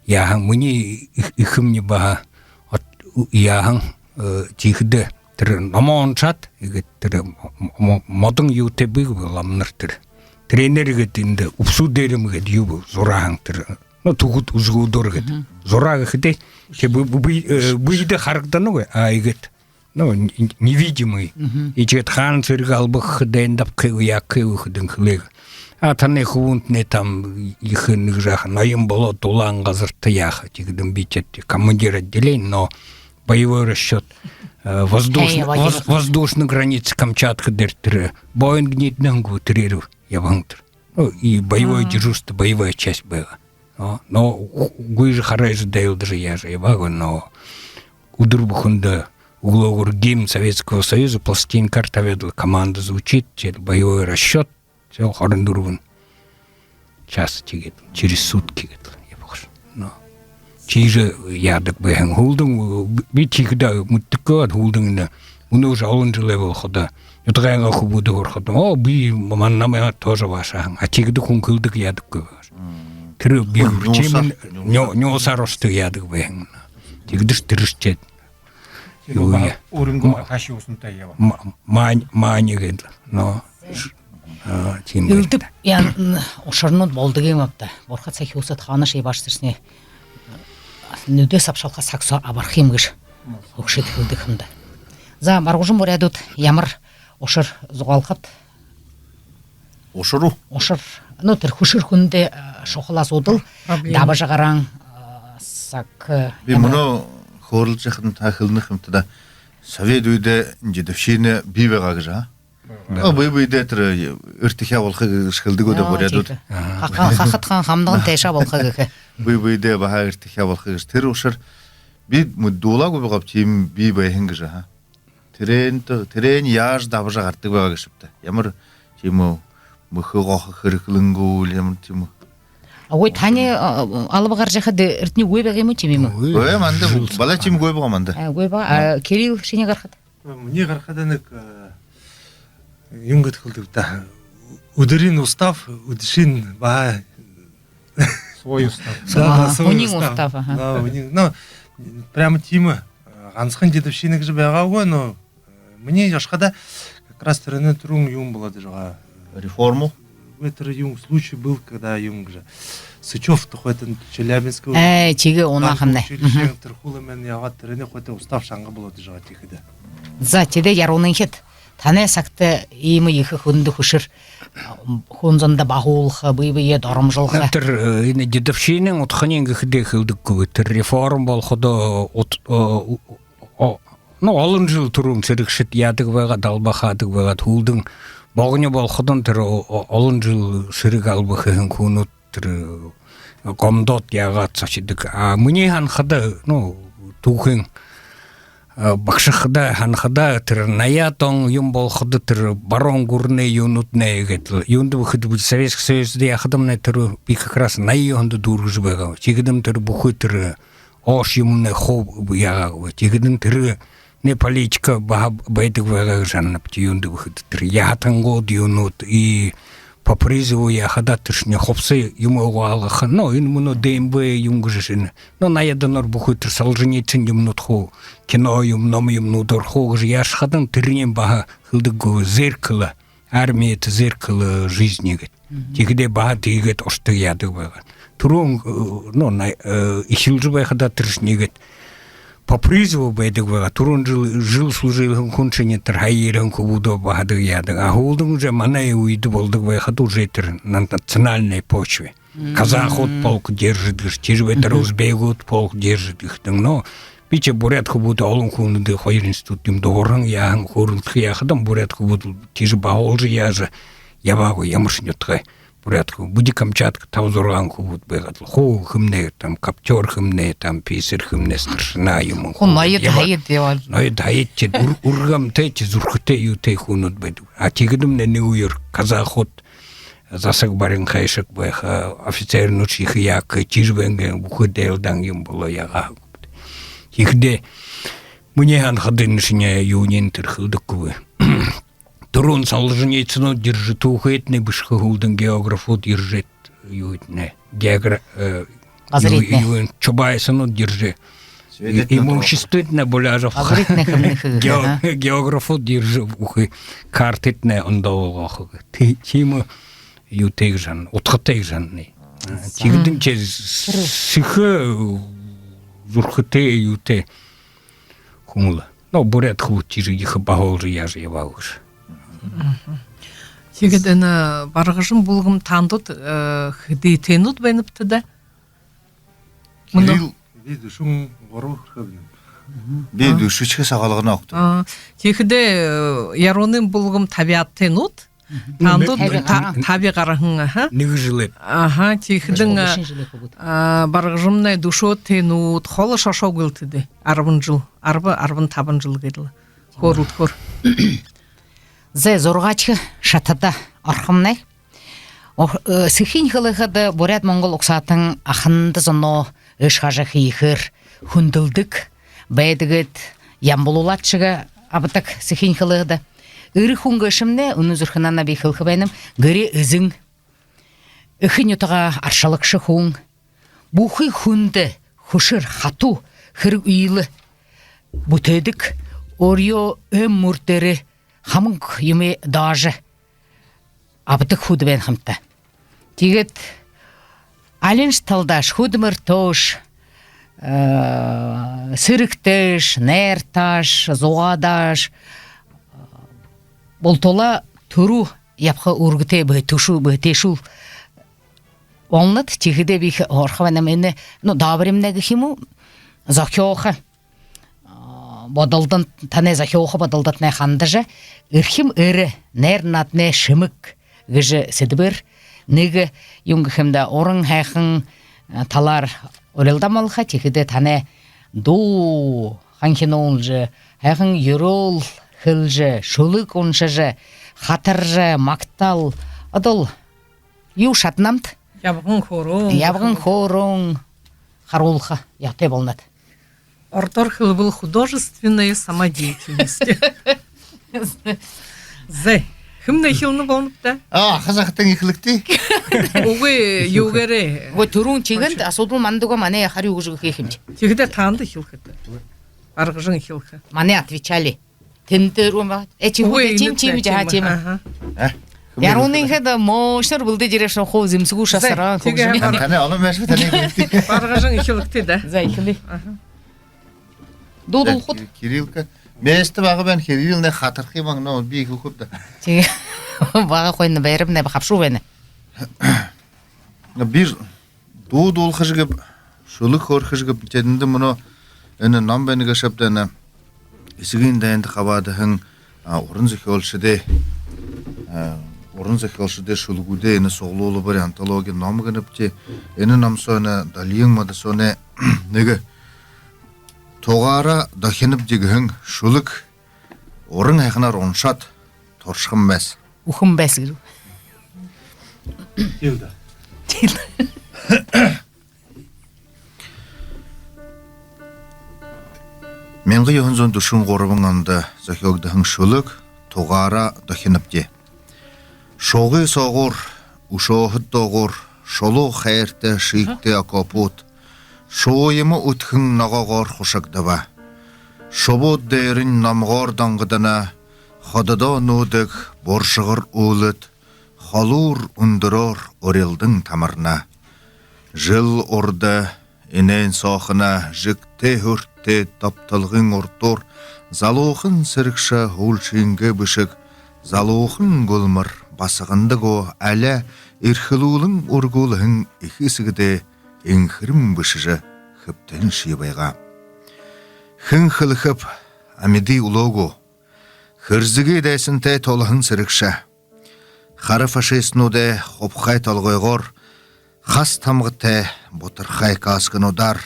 Яаһан, минии эх-, эхэмни баһа от-, у-, яаһан, э, тиихэдэ тэрэ номоо уншаад, иигээд тэрэ мо-, мо-, модон юутэй бии ламанар тэрэ. Тренер иигээд эндэ үбсүү дээрэ юм иигээд юу бэ, зурааһан тэрэ. Ну, түхэриг үзэгүүдээр иигээд. Мгм. Зураа гэхэдээ, тэ, б-, б-, б-, э, бэедэ харагданагүй, а иигээд. Ну, н-, н-, невидимый. Мгм. И тиигээд хаана сэргэ алба гэхэдэ, дайнда абахагүй, яахагүй гэхэдэнь хэлээ. А танай хүбүүнтнай там ехэ нэгэ жаахан ноён болоод, дулаан газарта яаха. Тиихэдэнь би тиигээд командир отделения, но боевой расчёт, э, воздушный, воз-, воздушный граница Камчатка дээрэ тэрэ Боинг ниднэһэн гү, тэрээр ябаһан тэрэ. Ну, и боевое дежурство, боевая часть была. Но, но у-, гүйжэ, харайжа, дайлдажа яажа ябаагүй, но үдэр бүхэндэ үглөөгүүр гимн Советского Союза пластинкаар табяад лэ, команда звучит, тиигээд боевой расчёт, всё, хорин дүрбэн час тиигээд, через сутки гээд лэ ябаха. Но тиижэ яадаг байһан. Һүүлдэнь, би тиихэдэ мэдэдэггүй, һүүлдэнь энэ, мүнөө уже олон жэлэй болоходо, нютагайнгаа хүбүүдые һурахадаа, о, би, ман-, намайе тоже баашаһан. А тиихэдэ хүн хэлэдэг яадаггүй байгаа. Мм. Тэрэ би, хүн нюуса-, тиимэ нюуса-, ню-, нюусаар ошодог яадаг байһан. Тиихэдэш тэрэшье. Тиигээд юу баһа яа-, өөрынгөө ма-, хаши усантай ябаа. Ма-, маани, маани гээд лэ. Но. А, тиимэ байна. Элдэб ушарнууд болодог юм ааб даа. Бурхад сахюусад хаанашье ябаашье сэршэнь, нюдөө сабшалха саг соо абарха юм гэжэ хүгшэд хэлэдэг юм даа. За, Баргажан буряадууд ямар ушар зугаалхабта? Ушар гү? Ушар. Ну, тэрэ хүшэр хүндэ, э, шухала асуудал. Проблема. Дабажа гараһан, э, саг, э, би ямар мүнөө хөөрэлдэжэ байхадань та хэлэнэ юм та даа. Совет үедэ дедовщина бии байгаа гэжэ, а? О, бэе бэедээ тэрэ эртэхэ болохо гэжэ хэлэдэг гү даа буряадууд. Тиигээ. Аха. Хаха-, хахад хаан хамнаган тайшаа болохо гэхэ. Бэе бэедээ баһа эртэхэ болохо гэжэ. Тэрэ ушар би мэ-, дуулаагүй байгааб, тиимэ бии байһан гэжэ, аха. Тэрээн тэ-, тэрээн яажа дабажа гарадаг байгаа гээшэб даа. Ямар тиимэ мэхэ гохо хэрэглэн гү, ямар тиимэ. Үгы, таанай, а, алба гаража байхада эртэнь үгы байгаа юм гү, тиимэ юм гү? Үгы. Үгы, манда, балай тиимэ үгы байгаа манда. А, үгы байгаа. А, Кирилл, шинии гарахада? Минии гарахада нэгэ, а, юун гээд хэлэдэг даа. Үдэрынь устав, үдэшынь баһа. Свой устав. Да, да, свой устав. Аха, һүниин устав, аха. Да, һүниин. Ну, прямо тиимэ, а, гансахан дедовщина гэжэ байгаагүй, но, а, минии ошоходо как раз тэрэнэй түрүүн юун болоод байгаа. Реформа? Үгы, тэрэ юун случай был, когда юун гэжэ Сычёв тухайтан Челябинскын... Ээ, тиигээ, унаа хамнай. Мгм. Училищын тэрэ хүлэмэн яагаад тэрэнэй тухайта устав шанга болоод байгаа тиихэдэ. За, тиигээд Ярууна хээд. Танай сагта иимэ ехэ хүндэ хүшэр, хүн зондо баһуулха, бэе бэеэ доромжолхо. Тэрэ, э, энэ дедовщинын удхань гэхэдэ хэлэдэггүй. Тэрэ реформ болоходо ут-, о, о, о, ну, олон жэл түрүүн сэрэгшэд яадаг байгаа, далба хаадаг байгаа. Һүүлдэнь богони болоходонь тэрэ о-, о-, олон жэл сэрэг алба хэһэн хүнүүд тэрэ гомдоод яагаад зогсодог. А минии һанахада, ну, түүхын, а, багшахада һанахада, тэрэ наяад он юм болоходо тэрэ баруун гүрэнэй юунүүднай гээд лэ. Юундэб гэхэдэ, Советский Союзда яахадамнай тэрэ би как раз наяад ондо дүүргэжэ байгааб. Тиихэдэм тэрэ бүхы тэрэ ошо юумэнэй хуу яагаагүй. Тиихэдэм тэрэ нэ политика баһа байдаг байгаа гэжэ һананаб. Юундэб гэхэдэ, тэрэ яһатангууд юунүүд и по призыву яахада, тэрэшни хубсаһа юумэ угаалгаха. Но энэ мүнөө ДНБ юм гэжэ шэнэ. Но наяад оноор бүхы тэрэ Солженицын юумэнүүд хуу, кино юм, ном юумэнүүдээр хуу гэжэ яашахадань, тэрэниинь баһа хэлэдэггүй, зеркало. Армия — это зеркало жизни гээд. Мгм. Тиихэдээ баһа тиигээд ошодог яадаг байгаа. Түрүүн, э, ну, на-, э, эхилжэ байхада тэрэшни гээд по призыву байдаг байгаа. Түрүүн жэл, жэл служилһан хүн шэнги тэрэ һая ерэһэн хүбүүдээ баһадаг яадаг. А һүүлдэнь уже манай үедэ болодог байхада уже тэрэ на национальной почве. Мгм. Казахууд полк держит гэжэ, тиижэ байтар узбекууд полк держит гэхэдэнь. Но би ши буряад хүбүүдые, олон хүнүүдые хоёр институт юумэ дүүргэһэн, яаһан, хөөрэлдэхэ яахадам, буряад хүбүүд лэ тиижэ баһуулжа яажа ябаагүй ямаршье нютагай. Буряад хүбүүд, бидэ Камчатка табан-зургаан хүбүүд байгаад лэ. Хуу хэмнай там, каптёр хэмнай там, писарь хэмнай, старшина юм. Хуу ноёд, ябаад, һаяд ябаад. Ноёд, һаяд ши, үр-, үргэмтэй ши, зүрхэтэй, юутэй хүнүүд байдаг. А тиихэдэмнай нэгэ үеэр казахууд засаг барин хайшаг байха, офицернүүд ши ехэ яаха, тиижэ байнгээ, бүхы дайлдаан юм болоо, яагаа. Тиихэдээ минии һанахада, энэшни юуниинь тэрэ хэлэдэггүй. Түрүүн Солженицынууд ерэжэ, түүхыетнай бэшэхэ, һүүлдэнь географууд ерэжэ, юуетнай, геогра-, э, газарыетнай, юу, юу, Чубайсынууд ерэжэ. Свидетельное. И-, имуществоетнай буляажа абха. Газарыетнай хэмнэхэ гэхэ, гео-, аха, географууд ерэжэ, бүхы картыетнай ондоо болгохо гэхэ. Ти-, тиимэ юутэй гэжэ һанана, удхатай гэжэ һанана. За. Тиихэдэнь ши сэхэ зүрхэтэй, юутэй хүн лэ. Но буряад хүбүүд тиижэ ехэ баһуулжа яажа ябаагүй гэжэ. Мгм. Тиигээд энэ Баргажан бүлгэм таанадууд, э, хэдытэйнүүд байнабта даа? Мүнөө? Кирилл. Би дүшэн гурба хүрэхэб. Би дүшэшье сагаалгана огто. А, тиихэдээ, э, Ярууна бүлгэм табяатэйнүүд. Мгм. Таанадууд таби, та-, таби гараһан, аха. Нэгэ жэлэй. Аха, тиихэдэнь, а, Баргажамнай дүшөөтэйнүүд холо ошоогүйл тэдэ. Арбан жэл, арба, арбан табан жэл гээд лэ. Хөөрэлдэхөөр. Зэ, зургаадахи шатада орохомнай. Ор-, э, сэхынь хэлэхэдэ, буряад-монгол угсаатан аханда зоноо эш хажа хэхээр хүндэлдэг байдаг гээд, ямбалуулаад шэгэ абадаг, сэхынь хэлэхэдэ. Эрэ хүн гээшэмнай, үнэн зүрхэнһөө би хэлэхэ байнам, гэрэй эзэн, эхэ нютагаа аршалагша хүн, бүхы хүндэ хүшэр хатуу хэрэг үйлэ бүтээдэг, өөрынгөө эм мүр дээрэ хамаг юумэ даажа абадаг хүбүүд байна хамта. Тиигээд алиншье талдааш, хүдэлмэридөөш, э, сэрэгтэйш, найртааш, зугаадааш, бултадаа түрүү ябаха үүргэтэй бэхэ, түшүү бэхэ, тиишэл болонот. Тиихэдээ би хэ-, орохо байнам энэ, ну, даабаримнай гэхэ юм гү, зохёохо, а, бодолдонь, танай зохёохо бодолдотнай хандажа, «Эрхим эрэ, найр нааданай шэмэг» гэжэ сэдэбээр нэгэ юун гэхэм даа, уран һайхан, э, талаар урилдаа малха, тиихэдэ танай дуу ханхинуулжа, һайхан юрөөл хэлэжэ, шүлэг уншажа, хатаржа, магтаал, одоол юу шаданамта. Ябаган хөөрөөн. Ябаган хөөрөөн харуулха ёһотой болонот. Ородоор хэлэбэл, художественная самодеятельность. Зай, хэмнай эхилнэ болоноб даа? А, хазахтан эхилэгты. Үгы, юугээрээ? Үгы, түрүүн тиигээд асуудал манда үгөө, манай харюу үгэжэ үгэхэ юм ши. Тиихэдэ таанад эхилхэт. Баргажан эхилхэ. Манай отвечали. Тэндэ рүү маа. Э, чи... Үгы, худо, чим, энэтнай, чим, жаа, чим. Аха. Э? Ярууныхаа даа мощнор бэлдэжэ ерээш, хуу зэмсэгүүр шасараа. Зай, тиигээ хөөжэ. Барга... Танай олон байшаа, танай бэлдээ. Баргажан эхилэгты даа. Зай, эхилээ. Аха. Дуу... Зай, дуулахат. Кирилка. Место бага байна, Кирилнай хатарха юм, но би үгэхэб даа. Тиигээ. Бага хойно байраб, нэ, хабшуу байна. Би дуу дуулахаш гээб, шүлэг хөөрэхэш гээб, тэндэ мүнөө энэ ном байна гээшэ бшуу даа, энэ Эсэгын дайнда хабаадаһан, а, уран зохёолшодой, а, уран зохёолшодой шүлэгүүдэй энэ суглуулбари, антологи ном гэнэбди. Энэ ном соо энэ Долиин Модосоной нэгэ «Тугаараа дохинобди» гэһэн шүлэг уран һайханаар уншаад туршаха юм байс. Үгэхэ юм байс гү? Тиигээд. Тиигээд. Мянга юһэн зуун дүшэн гурбан ондо зохёогдоһон шүлэг «Тугаараа дохинобди». Шугы соогуур, үшөөһэд доогуур, шулуу хайрта шиигтэ окопууд, шууяма үдхэн ногоогоор хушагдаба. Шубууд дээрэнь номгоор донгодоно, хододоо нүүдэг буршагар үүлэд, холуур үндэрөөр урилдан тамарна. Жэл урда энээн соохоно жэгтэй һүртэй добтолгын урдуур залуухан сэрэгшэ һүүлшынгээ бэшэг, залуухан гүлмэр басаганда гү, али эрхэлүүлэн үргүүлһэн эхэ эсэгэдээ энхэрэн бэшэжэ хэбтэһэн шье байгаа. Хэн хэлэхэб, амиды үлөө гү, хэрзэгы дайсантай тулаһан сэрэгшэ. Хара фашистнуудай хубхай толгойгоор, хас тамгатай бутархай каскануудаар,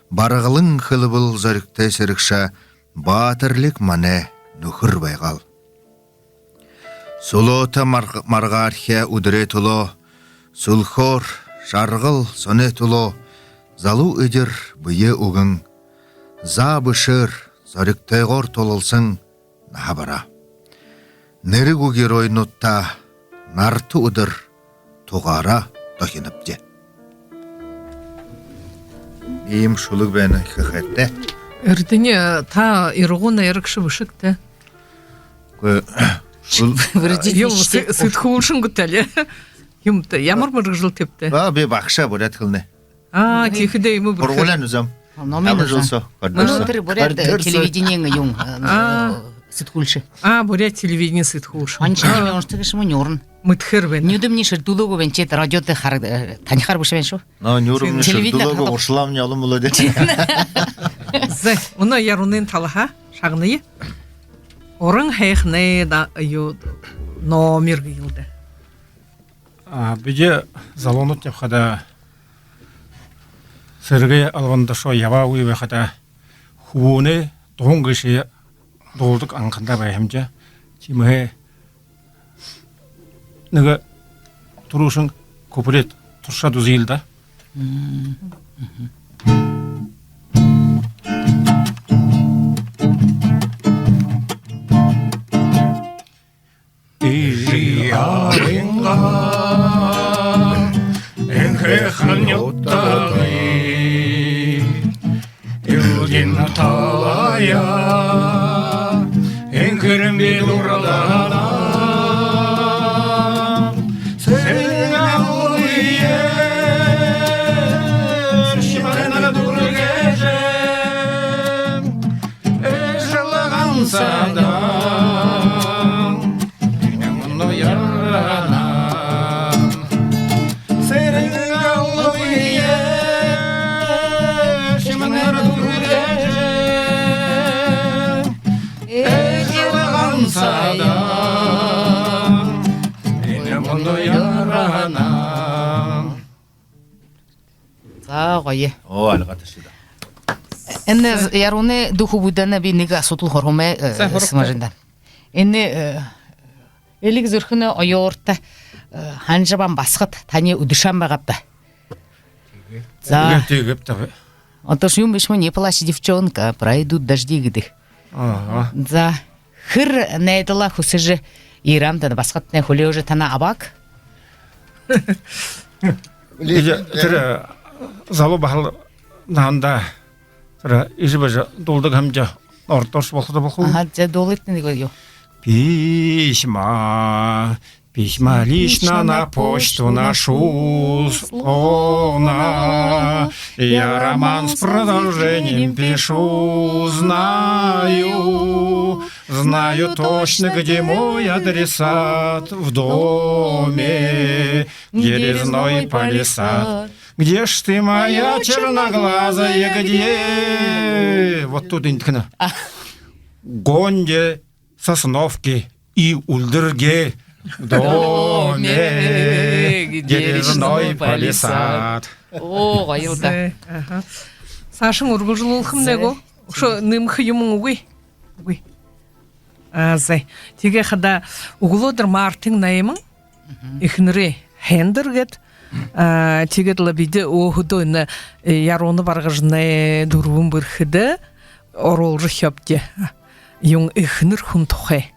баргалан хэлэбэл зоригтой сэрэгшэ, баатарлиг манай нүхэр байгаал. Сүлөөтэ марг-, маргаархи үдэрэй түлөө, сүлхөөр жаргал соной түлөө, залуу эдир бэеэ үгэн, заа бэшээр зоригтойгоор тулалсан наһа бараа. Нэрэгүй геройнуудта нарта үдэр тугаараа дохинобди. Иимэ шүлэг байна, ехэ хайртай. Эрдэни, та ирагуу найрагша бэшэ гүт? Үгы, шүл-, Вроде юм, иши сэ-, сэдхүүлшэн гүт али? Юумта, ямар мэргэжэлтэйбта? А, би багша, буряад хэлэнэй. А, тиихэдээ иимэ бэрхэ. Һургуулиин үзөөм. Номой үзөөм. Ямар жэл соо? Коридор соо. Мүнөөдэр буряад, коридор соо, телевидениин юун, э, сэдхүүлшэ. А, буряад телевидениин сэдхүүлшэ. Оншо юм, уншадаг шэмэ нюурна. Мэдэхээр байна. Нюдэмни шэрдүүлээгүй байна, ши радиодо хар-, э, танихаар бэшэ байна шуу. Но, нюурэмни шэрдүүлээгүй, уршаламни олон болоо даа. Зай, мүнөө Ярууныень талаһаа шагная. Уран һайханай даа, юу, номер гээл даа. А, бидэ залуунууд ябахада, сэрэгэй албанда шоо ябаагүй байхада, хүбүүнэй дуун гээшые дуулдаг анхандаа байһан юм даа. Тиимэһээ нэгэ түрүүшын куплет туршаад үзэел даа. Мм. Мгм. Эжы арынгаа энхэ һайхан нютагай, элдин талаяа энхэрэн би дурланаб. Сэрэгэй шимнэр дүүргэжэ, эжы һайхан садаан, энэмнай яранаб. Сэрэгэй шимнэр дүүргэжэ, За, гоё. Оо, альга ташыда. Энэ Яруунай дүү хүбүүдтэнь би нэгэ асуудал һурахам, э, Снежинада. Энэ, э, элиг зүрхэнэй оёорто, э, Ханжабаан басагад таниие үдэшэһэн байгаа бди даа. За. Тиигээб, тиигээб даа. Одоошье юм бэшэ юм: «Не плачь, девчонка, пройдут дожди» гэдэг. Ага. За. Хэр найдалаа хүсэжэ ерээ юм даа басагадтнай, хүлеэжэ таниие абааг? Иигээд тэрэ, э, залуу баһал наһандаа тэрэ эжы бэжэ дуулдаг һэмди, ородоор болоходо болохо гү? Ага, за, дуулыт нэгэ юу. Письма, письма лично на почту ношу, словно я роман с продолжением пишу, знаю, знаю точно, где мой адресат, в доме, где резной палисад. Где ж ты, моя черноглазая, где? Вот туй эндэхинэ. А. Гонде сосновки и Улдырге в доме, где резной палисад. Оо, гоё даа. Зэ, аха. Саашань үргэлжэлүүлхэмнай гү? Зэ. Үшөө нэмэхэ юумэн үгы? Үгы. А, зэ. Тиигээ хадаа үглөөдэр мартын найман, мгм, эхэнэрэй һайндэр гээд, а, тиигээд лэ бидэ өөһэдөө энэ, э, Яруунай Баргажанай дүрбэн бэрхэдэ оруулжа ябаабди. Юун, эхэнэр хүн тухай.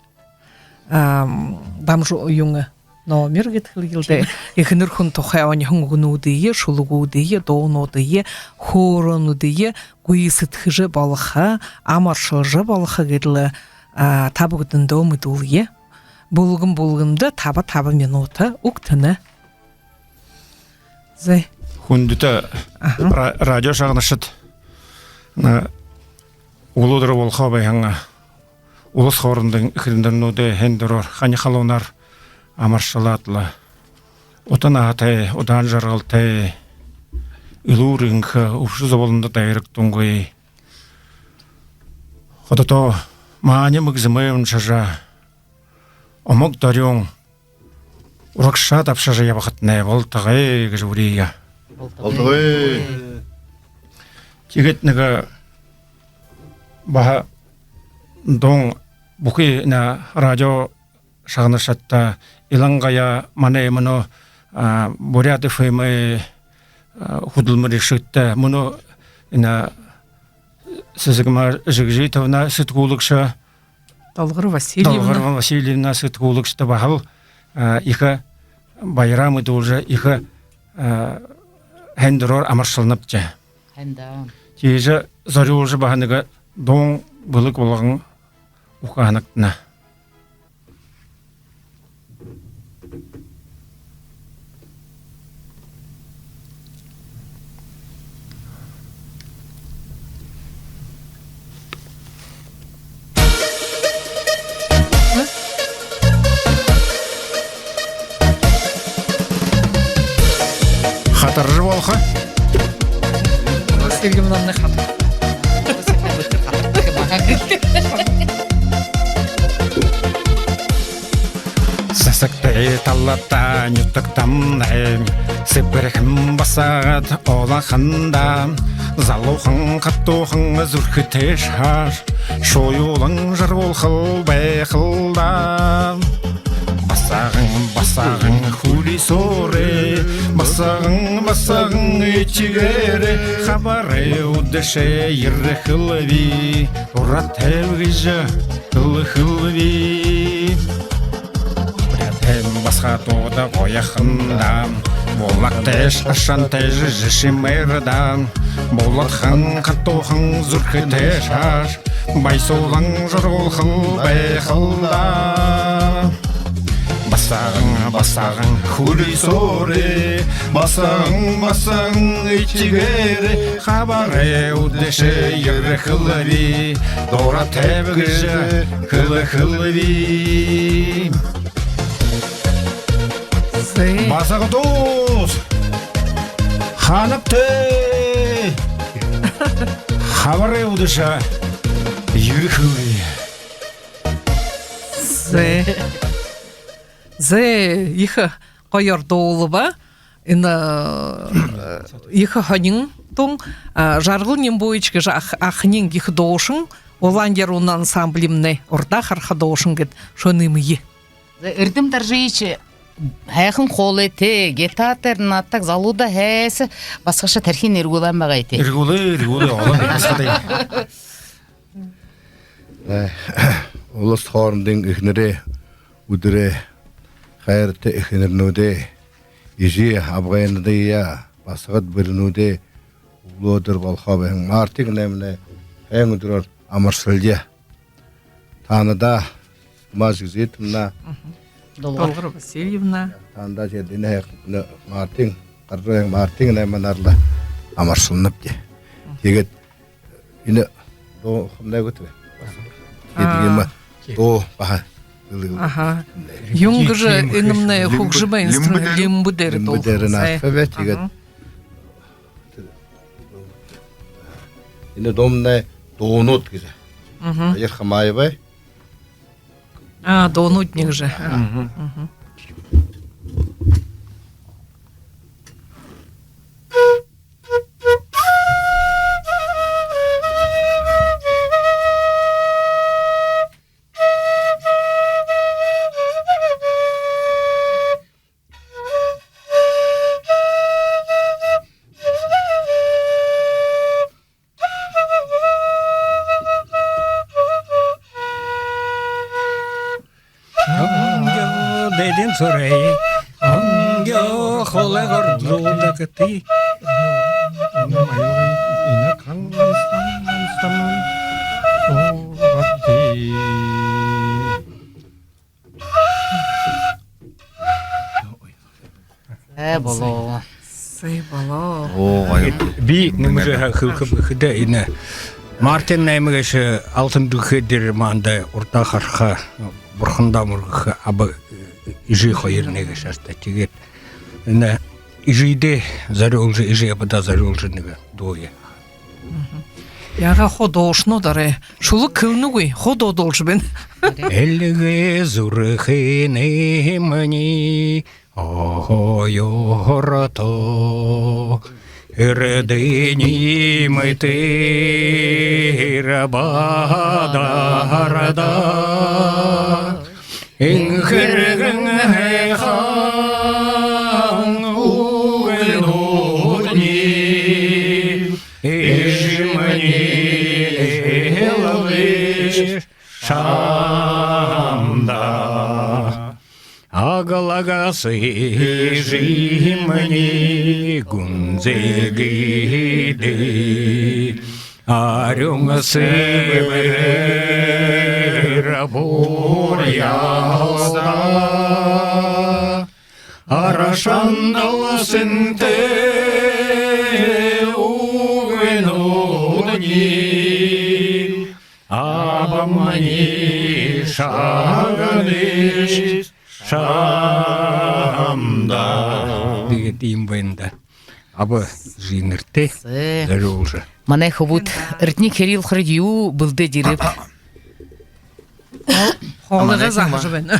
Ам, дамжу-, юун, номер гээд хэлэел даа. Эхэнэр хүн тухай оньһон үгэнүүдые, шүлэгүүдые, дуунуудые, хөөрөөнүүдые гүйсэдхэжэ болохо, амаршалжа болохо гээд лэ, а, та бүгэдэндөө мэдүүлье. Бүлгэм бүлгэмдэ таба-таба минута үгтэнэ. Зэ. Хүндэтэ, аха, ра-, радио шагнагшад, на, үглөөдэр болохо байһан улас хоорондын эхирэндэрнүүдээ һайндэрөөр, хани халуунаар амаршалаад лэ, ута наһатай, удаан жаргалтай, элүүр энхэ, үбшэ зоболондо дайрагдангүй, хододоо маани мэгзэмээ уншажа, омог дорюун урагшаа дабшажа ябахатнай болтогой гэжэ үреэ. Болтогой. Тиигээд нэгэ баһа дуун бүхы энэ радио шагнагшадта, илангаяа манай мүнөө, а, Буряад ФМ-эй, а, хүдэлмэрилэгшэдтэ, мүнөө энэ Сэсэгма Жигжитовна сэтгүүлэгшэ, Долгор Васильевна. Долгор Васильевна сэтгүүлэгшэдтэ баһал, а, ехэ баяраа мэдүүлжэ, ехэ, а, һайндэрөөр амаршалнабди. Һайн даа. Тиижэ зорюулжа баһа нэгэ дуун бэлэг болгон үгэхэ һанагдана. Хатаржа болохо. Сэргэмнэмнай хатар. Сасагтай талатай нютагтамнай сэбэрхэн басагад олохонда, залуухан хатуухан зүрхэтэй шааш, шуюулан жаргуулхал байхал даа. Басаган, басаган, хүлисөөрэй, басаган, басаган, этигээрэй, хабарай үдэшэ ерэхэлби, дуратайб гэжэ хэлэхэлби. Буряадай басагад гоёхон даа, булагтайш, ашантайш жэшэмээр даа, буладхан хатуухан зүрхэтэй шааш, баясуулан жаргуулхал байхал даа. Басаган, басаган, хүлисөөрэй, басаган, басаган, этигээрэй, хабарай үдэшэ ерэхэлби, дуратайб гэжэ хэлэхэлби. Басагадууд, хаанабта? Хабарай үдэшэ ерэхэлби. Зэ. Зэ, ехэ гоёор дуулаба. Энэ, э, ехэ һонин дуун, а, Жаргал Нимбуевич гэжэ ах-, аханай ехэ дуушан, «Улаан Ярууна» ансамблимнай урдаа хараха дуушан гээд шэнэ нэмэе. Эрдэм Доржиевич һайхан хоолойтой, гитараар нааддаг, залуудаа һайса басагашаа тархинь эргүүлэн байгаа тээ. Эргүүлээ, эргүүлээ, олон басагад. Э, улас хоорондын эхэнэрэй үдэрөө, хайратай эхэнэрнүүдээ, эжы абгайнуудые, басагад бэринүүдээ үглөөдэр болохо байһан мартын найманай һайндэрөөр амаршалъя. Таанадаа Сюмас Зигзитовна, Долгор Васильевна, таанадаа тиигээд энэ һайхан мартын, гаража байһан мартын найманаар лэ амаршалнабди. Тиигээд энэ дуу хамнай гүт бэ? Тиигээд юм дуу баһа. Аха. Юун гэжэ энэмнай хүгжэмэй инструмент, лимбэ дээрэ дуулаха. Лимбэ дээрэ наадахаб. Тиигээд энэ дуумнай «Дуунууд» гэжэ. Аяар хамаабай. А, «Дуунууд» нэгэ гэжэ. Онгёо дээдын сорой, онгёо хоолойгоор зугтагты. Сайн болоо. Сайн болоо. Оо, гоё. Би нэмэжэ хэлэхэб гэхэдэ, энэ мартын найман гээшэ алтан дэлхэй дээрэ манда урдаа хараха бурхандаа мүргэхэ аба эжы хоёрнай гээшэ һэн даа. Тиигээд энэ эжыдээ зорюулжа, эжы абадаа зорюулжа нэгэ дууе. Яагаа хуу дуушанууд арай шүлэг хэлэнэгүй, хуу дуу дуулажа байна. Эльгэ зүрхэнэймни оёорто, эрдэни мэтээр бадараа. Энхэргэн һайхан үгэнүүдни эжымни хэлэбэ шамда. Аглаг эжымни гүнзэгыдэ арюун сэбэр буряалсаа. Аршаан дал сэнтэй үгэнүүдни абамни шагнажа шамда. Тиигээд иимэ байна даа. Аба эжынэртээ зорюулжа. Манай хүбүүд эрдэниие хэрэглэхэ юу бэлдээд ерээб? Хоолойгоо заһажа байна.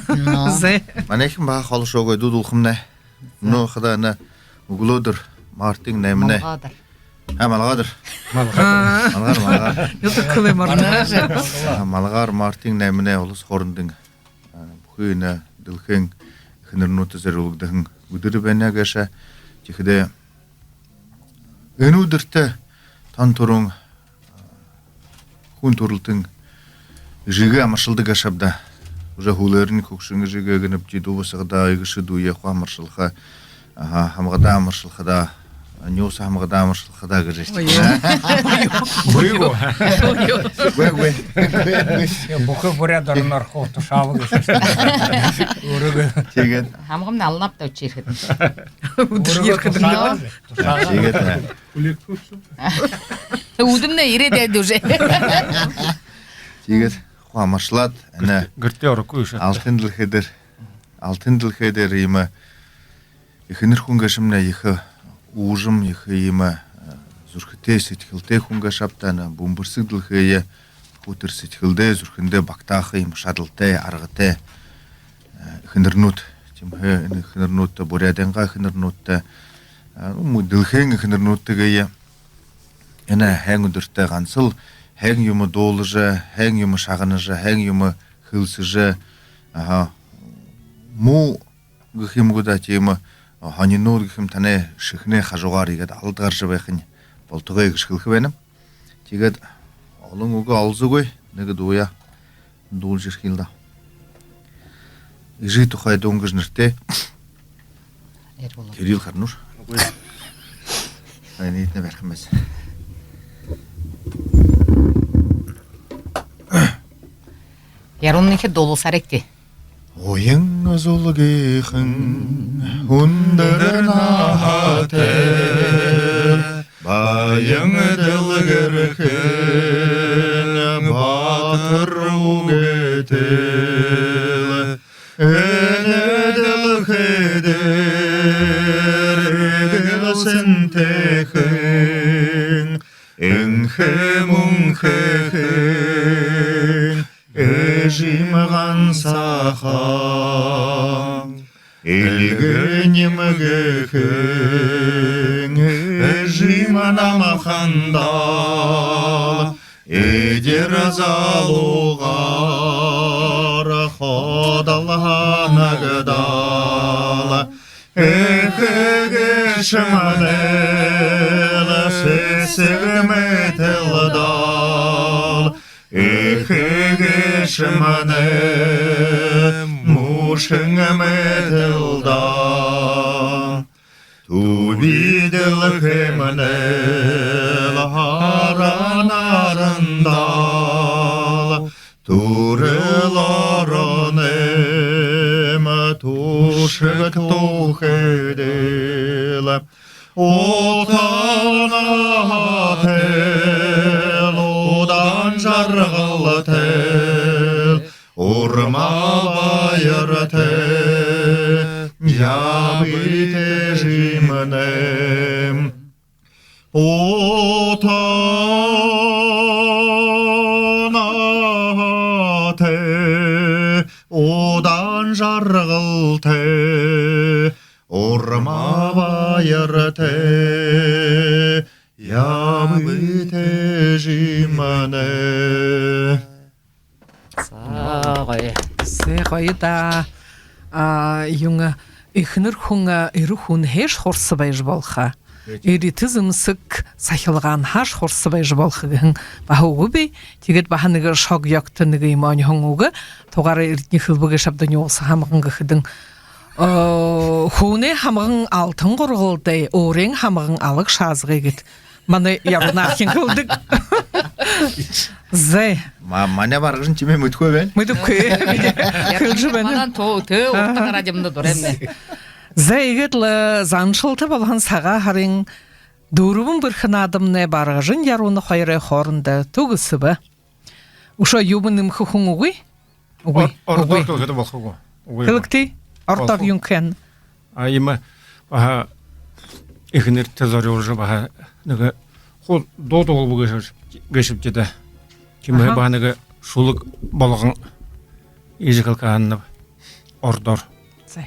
Зэ. Манайхин баһа хоол шуугай, дуу дуулхамнай. Мүнөө хадаа энэ үглөөдэр мартын найманай. Малгайдаар. А, малгайдаар. Малгайдаар, малгайдаар. Юу тээ, хэлээ мартаа. А, малгайдаар мартын найманай улас хоорондын, а, бүхы энэ дэлхэйн эхэнэрнүүдтэ зорюулагдаһан үдэр байна гээшэ. Тиихэдээ энэ үдэртэ тон түрүүн хүн түрэлтэн эжыгээ амаршалдаг гээшэб даа. Уже һүүлээрнь хүгшэн эжыгээ гэнэбди, дүү басагадаа, эгэшэ дүүе хуу амаршалха. Аха, һамгадаа амаршалхадаа, нюуса һамгадаа амаршалхадаа гэжэ. Ой, ой. Үгы гү? Үгы, үгы. Бүхы буряад ороноор хуу тушаалаа гээшэ. Өөрөө. Тиигээд. Һамгамнай алнаб даа, учир хэдэн. Үдэр ерхэдэ. Тиигээд. Үдэмнай ерээд байна уже. Тиигээд хуу амаршалаад, энэ гэртээ орогүй шүү. Алтан дэлхэй дээрэ, алтан дэлхэй дээрэ иимэ эхэнэр хүн гээшэмнай ехэ уужам, ехэ иимэ, э, зүрхэтэй, сэдьхэлтэй хүн гээшэб даа, энэ бүмбэрсэг дэлхэйе хуу тэрэ сэдьхэлдээ, зүрхэндээ багтааха иимэ шадалтай, аргатай, э, эхэнэрнүүд. Тиимэһээ энэ эхэнэрнүүдтэ, буряадайнгаа эхэнэрнүүдтэ А, ну, мүн дэлхэйн эхэнэрнүүдтэеэ энэ һайн үдэртэ гансал һайн юумэ дуулажа, һайн юумэ шагнажа, һайн юумэ хэлсэжэ, аха, муу гэхэ юм гү даа, тиимэ, а, һонинууд гэхэм, танай шэхэнэй хажуугаар иигээд алда гаража байхань болтогой гэжэ хэлэхэ байнам. Тиигээд олон үгэ олзогүй, нэгэ дууе дуулажа ерэхэл даа. «Эжы тухай дуун» гэжэ нэрэтэй. Кирилл, харанууш. Үгы. Ай, ниитнай бариха юм бэзэ. Яруунынхиие дуулуулсарагты. Уян зулгихан, үндэр наһатай, баян дэлгэрхэн, баатар үгэтэйл, энэ дэлхэй дээрэ эгээл сэнтэйхэн, энхэ мүнхэхэн эжым гансахан. Эльгэ нимгэхэн эжым намһандал, эдир залуугаар ходол һанагдал, эхэ гээшэмнай сэсэг мэтэлдэл, эхэ гээшэмнай мүшэн мэтэлдэл. Түби дэлхэймнай һара нарандал, түрэл оронойм түшэг түүхэдэйл, ута наһатайл, удаан жаргалтайл, урма баяртай ябыт эжымнай. Ута наһатай, удаан жаргалтай, урма баяртай ябыт эжымнай. За, гоё. Зэ, гоё даа. А, юун, эхэнэр хүн, а, эрэ хүнһээш хурса байжа болохо. Эрэтэ зэмсэг сахилгаанһааш хурса байжа болохо гэһэн баһа үгэ бии. Тиигээд баһа нэгэ шог ёгто нэгэ юумэ оньһон үгэ. Тугаар Эрдэни хэлэбэ гээшэ ааб даа, нюуса һамган гэхэдэнь, э, хүнэй һамган алтан гургалдай, өөрын һамган алаг шаазгай гээд манай Яруунын ахин хэлэдэг. Зэ. Ма-, манай Баргажан тиимэ мэдэхэгүй байна. Мэдэхэгүй. Хэлэжэ байна. Манай тоо, тээ, урта гараад юм даа, дураймнай. Зэ, иигээд лэ заншалта болоһон Сагаан һарын дүрбэн бэрхэ наадамнай Баргажан Яруунын хоёрой хоорондо түгэсэбэ. Үшөө юумэ нэмэхэ хүн үгы? Үгы. Ор-, ородоор үгы. Хэлэхэдэ болохо гү? Үгы. Хэлэгты. Ородоор болохо. Юун гэхэ юм? А, иимэ, аха, эхэнэртэ зорюулжа баһа нэгэ хуу дуу дуулба гээшэ-, гээшэбди даа. Тиимэ. Аха. Баһа нэгэ шүлэг болгон иигэжэ хэлэхэ һанааб ородоор. Зэ.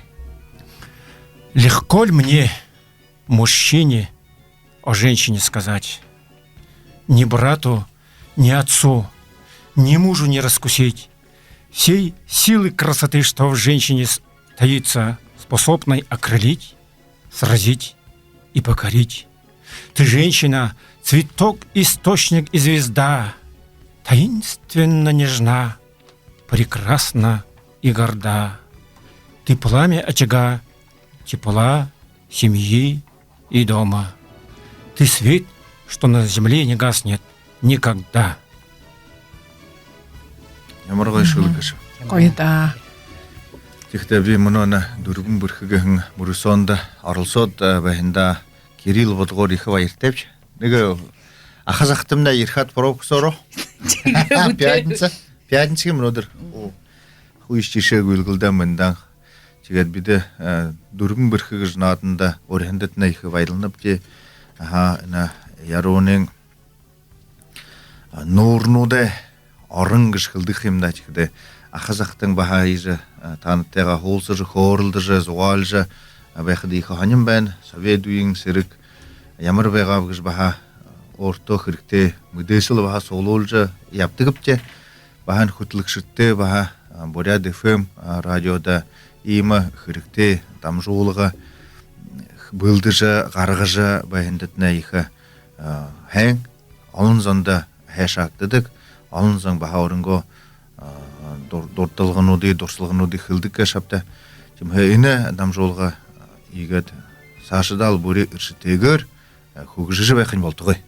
Легко ли мне, мужчине, о женщине сказать? Ни брату, ни отцу, ни мужу не раскусить всей силы красоты, что в женщине с-, таится, способной окрылить, сразить и покорить. Ты, женщина, цветок, источник и звезда, таинственно нежна, прекрасна и горда. Ты пламя очага, тепла семьи и дома. Ты свет, что на земле не гаснет никогда. Ямар гоё шүлэг гээшэб. Гоё даа. Тиихэдээ би мүнөө энэ «Дүрбэн бэрхэ» гэһэн мүрысөөндэ оролсоод, э, байһан даа. Кирилл бодгоор ехэ баяртайб. Нэгэ, э, аха захатамнай ерэхэдээ пробка соороо. Пятница. Пятница гэм мүнөөдэр. Оо. Хүйшэ жэшээ гүйлгэлдөө мэндэ. Тиигээд бидэ, э, «Дүрбэн бэрхэ» гэжэ нааданда уряхандатнай ехэ баярланабди. Аха, энэ Яруунын, а, нуурнуудай орон гэжэ хэлэдэг юм даа. Тиихэдээ аха захатан баһа иигэжэ, а, таанадтайгаа хуулсажа, хөөрэлдэжэ, зугаалжа, байхада ехэ һонин байна. Совет үеын сэрэг ямар байгааб гэжэ баһа өөртөө хэрэгтэй мэдээсэл баһа суглуулжа ябадагбди. Баһа хүтэлэгшэдтэ баһа Буряад ФМ радиодо иимэ хэрэгтэй дамжуулга бэлдэжэ гаргажа байһандатнай ехэ һайн, олон зондо һайшаагдадаг, олон зон баһа өөрынгөө дур- дурдалгануудые, дурсалгануудые хэлэдэг гээшэ ааб даа. Тиимэһээ энэ дамжуулга иигээд саашадаал бүри эршэтэйгээр хүгжэжэ байхань болтогой.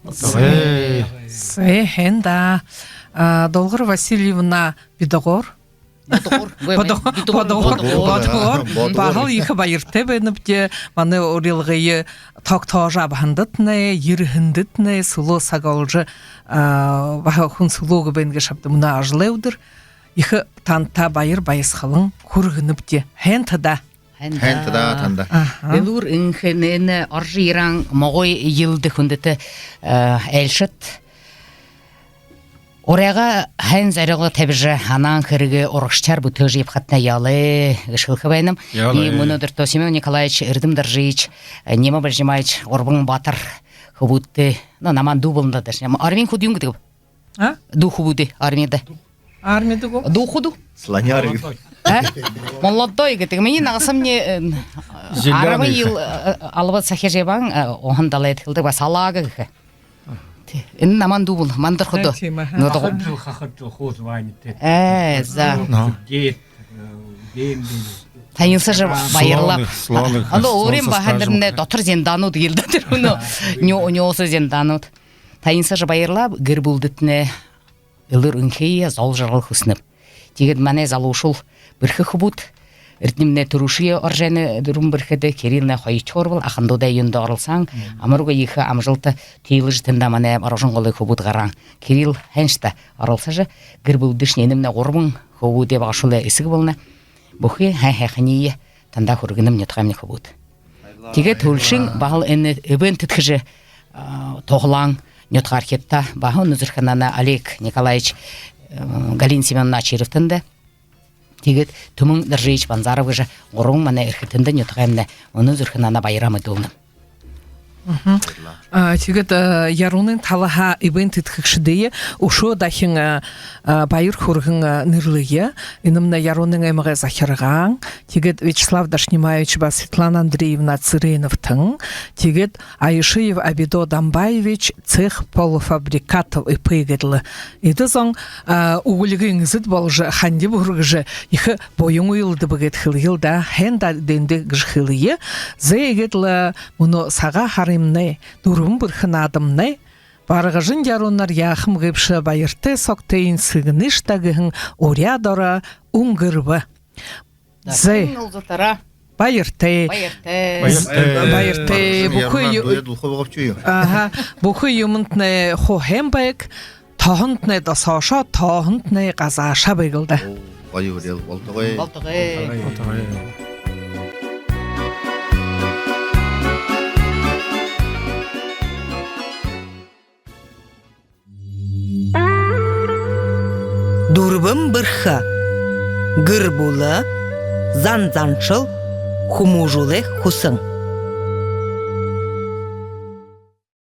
Зэ, һайн даа. Долгор Васильевна бидэгөөр, Бодогоор. Бодогоор. Бодогоор. Баһал ехэ баяртай байнабди. Манай урилгые тогтоожо абаһандатнай, ерэһэндэтнай, сүлөө саг оложо, баһа хүн сүлөөгүй байна гээшэ ааб даа, мүнөө ажалай үдэр. Ехэ танда баяр баясхалан хүргэнэбди. Һайн даа. Һайн даа танда. Элүүр энхэ, энэ орожо ерэһэн могой жэлдэ, хүндэтэ айлшад, уряагаа һайн зорилго табижа, һанаан хэрэгээ урагшаар бүтээжэ ябахатнай ёһотой гэжэ хэлэхэ байнам. Иимэ мүнөөдэртөө Семён Николаевич, Эрдэм Доржиевич, Нема Бальжимаевич гурбан баатар хүбүүдтэй, ну, намһаа дүү болоно даа. Армиин хүбүүд юун гэдэг бэ? А? Дүү хүбүүдээ армида. Армида гү? Дүү хүбүүд. Слоняр гэдэг. А? Молодой гэдэг. Минии нагасамни арбан жэл алба сахижа ябаһан, уһан далайда хэлдэг ба, салаага гэхэ. Энэ намһаа дүү болоно, мандархада. Тиимэ, аха. Нодогоо. Хахад жэл, хахад жэл хуу звание тэ. Э, за. Дед, дед. Танилсажа баярлаа. Слоны, слоны. Андаа өөрын баһа тэрэмнай дотор зиндаанууд гээл даа тэрэ, ну, нё- нёсо зиндаанууд. Танилсажа баярлаа, гэр бүлэдэтнай элүүр энхые, зол жаргал хүсэнэб. Тиигээд манай залуушуул бэрхэ хүбүүд, эрдэмнай түрүүшые орожо байна, дүрбэн бэрхэдэ, Кириллнай хоёрдохёор болбол, ахандуудай юундэ оролсоһон, амаргүй ехэ амжалта тиилэжэ тэндэ манай Баргажан голой хүбүүд гараһан. Кирилл, һайн шта, оролсожо, гэр бүлэдэшни, энэмнай гурбан хүбүүдэй багашуулай эсэгэ болоно. Бүхы һай- һайханиие танда хүргэнэм, нютагаймнай хүбүүд. Тиигээд түлшын баһал энэ эбээн тэдхэжэ туһалһан нютаг архивта баһа үнэн зүрхэнһөө Олег Николаевич, Галина Семёновна Очировтанда, тиигээд Түмэн Доржиевич Банзаров гэжэ гурбан манай эрхэтэндэ нютагаймнай үнэн зүрхэнһөө баяраа мэдүүлнэм. Тиигээд Ярууны талаһаа эбээн тэдхэгшэдые үшөө дахин баяр хүргэн нэрлэе. Энэмнай Ярууны аймагай захиргаан, тиигээд Вячеслав Дашинимаевич ба Светлана Андреевна Цыреновтан, тиигээд Аюшеев Абидо Дамбаевич, цех полуфабрикатов ИП гээд лэ. Эдэ зон үгэлгын эзэд боложо, хандиб үргэжэ, ехэ буян үйлэдэбэ гээд хэлэел даа, һайн даа, дэндэ гэжэ хэлэе. Зэ, иигээд лэ мүнөө Сагаан һарымнай дүрбэн бэрхэ наадамнай «Баргажан Яруунаар яахам гээбши, баяртай согтойень сэгнэш даа» гэһэн уряад ороо үнгэрбэ. Зэ. Баяртай. Баяртай. Баяртай. Бүхы ю- Аха, бүхы юумэнтнай хуу һайн байг, тоһонтнай досоошоо, тооһонтнай газаашаа байг лэ даа. Баяртай, болтогой. Болтогой. Дүрбэн бэрхэ. Гэр бүлэ, зан заншал, хүмүүжүүлэй хүсэн.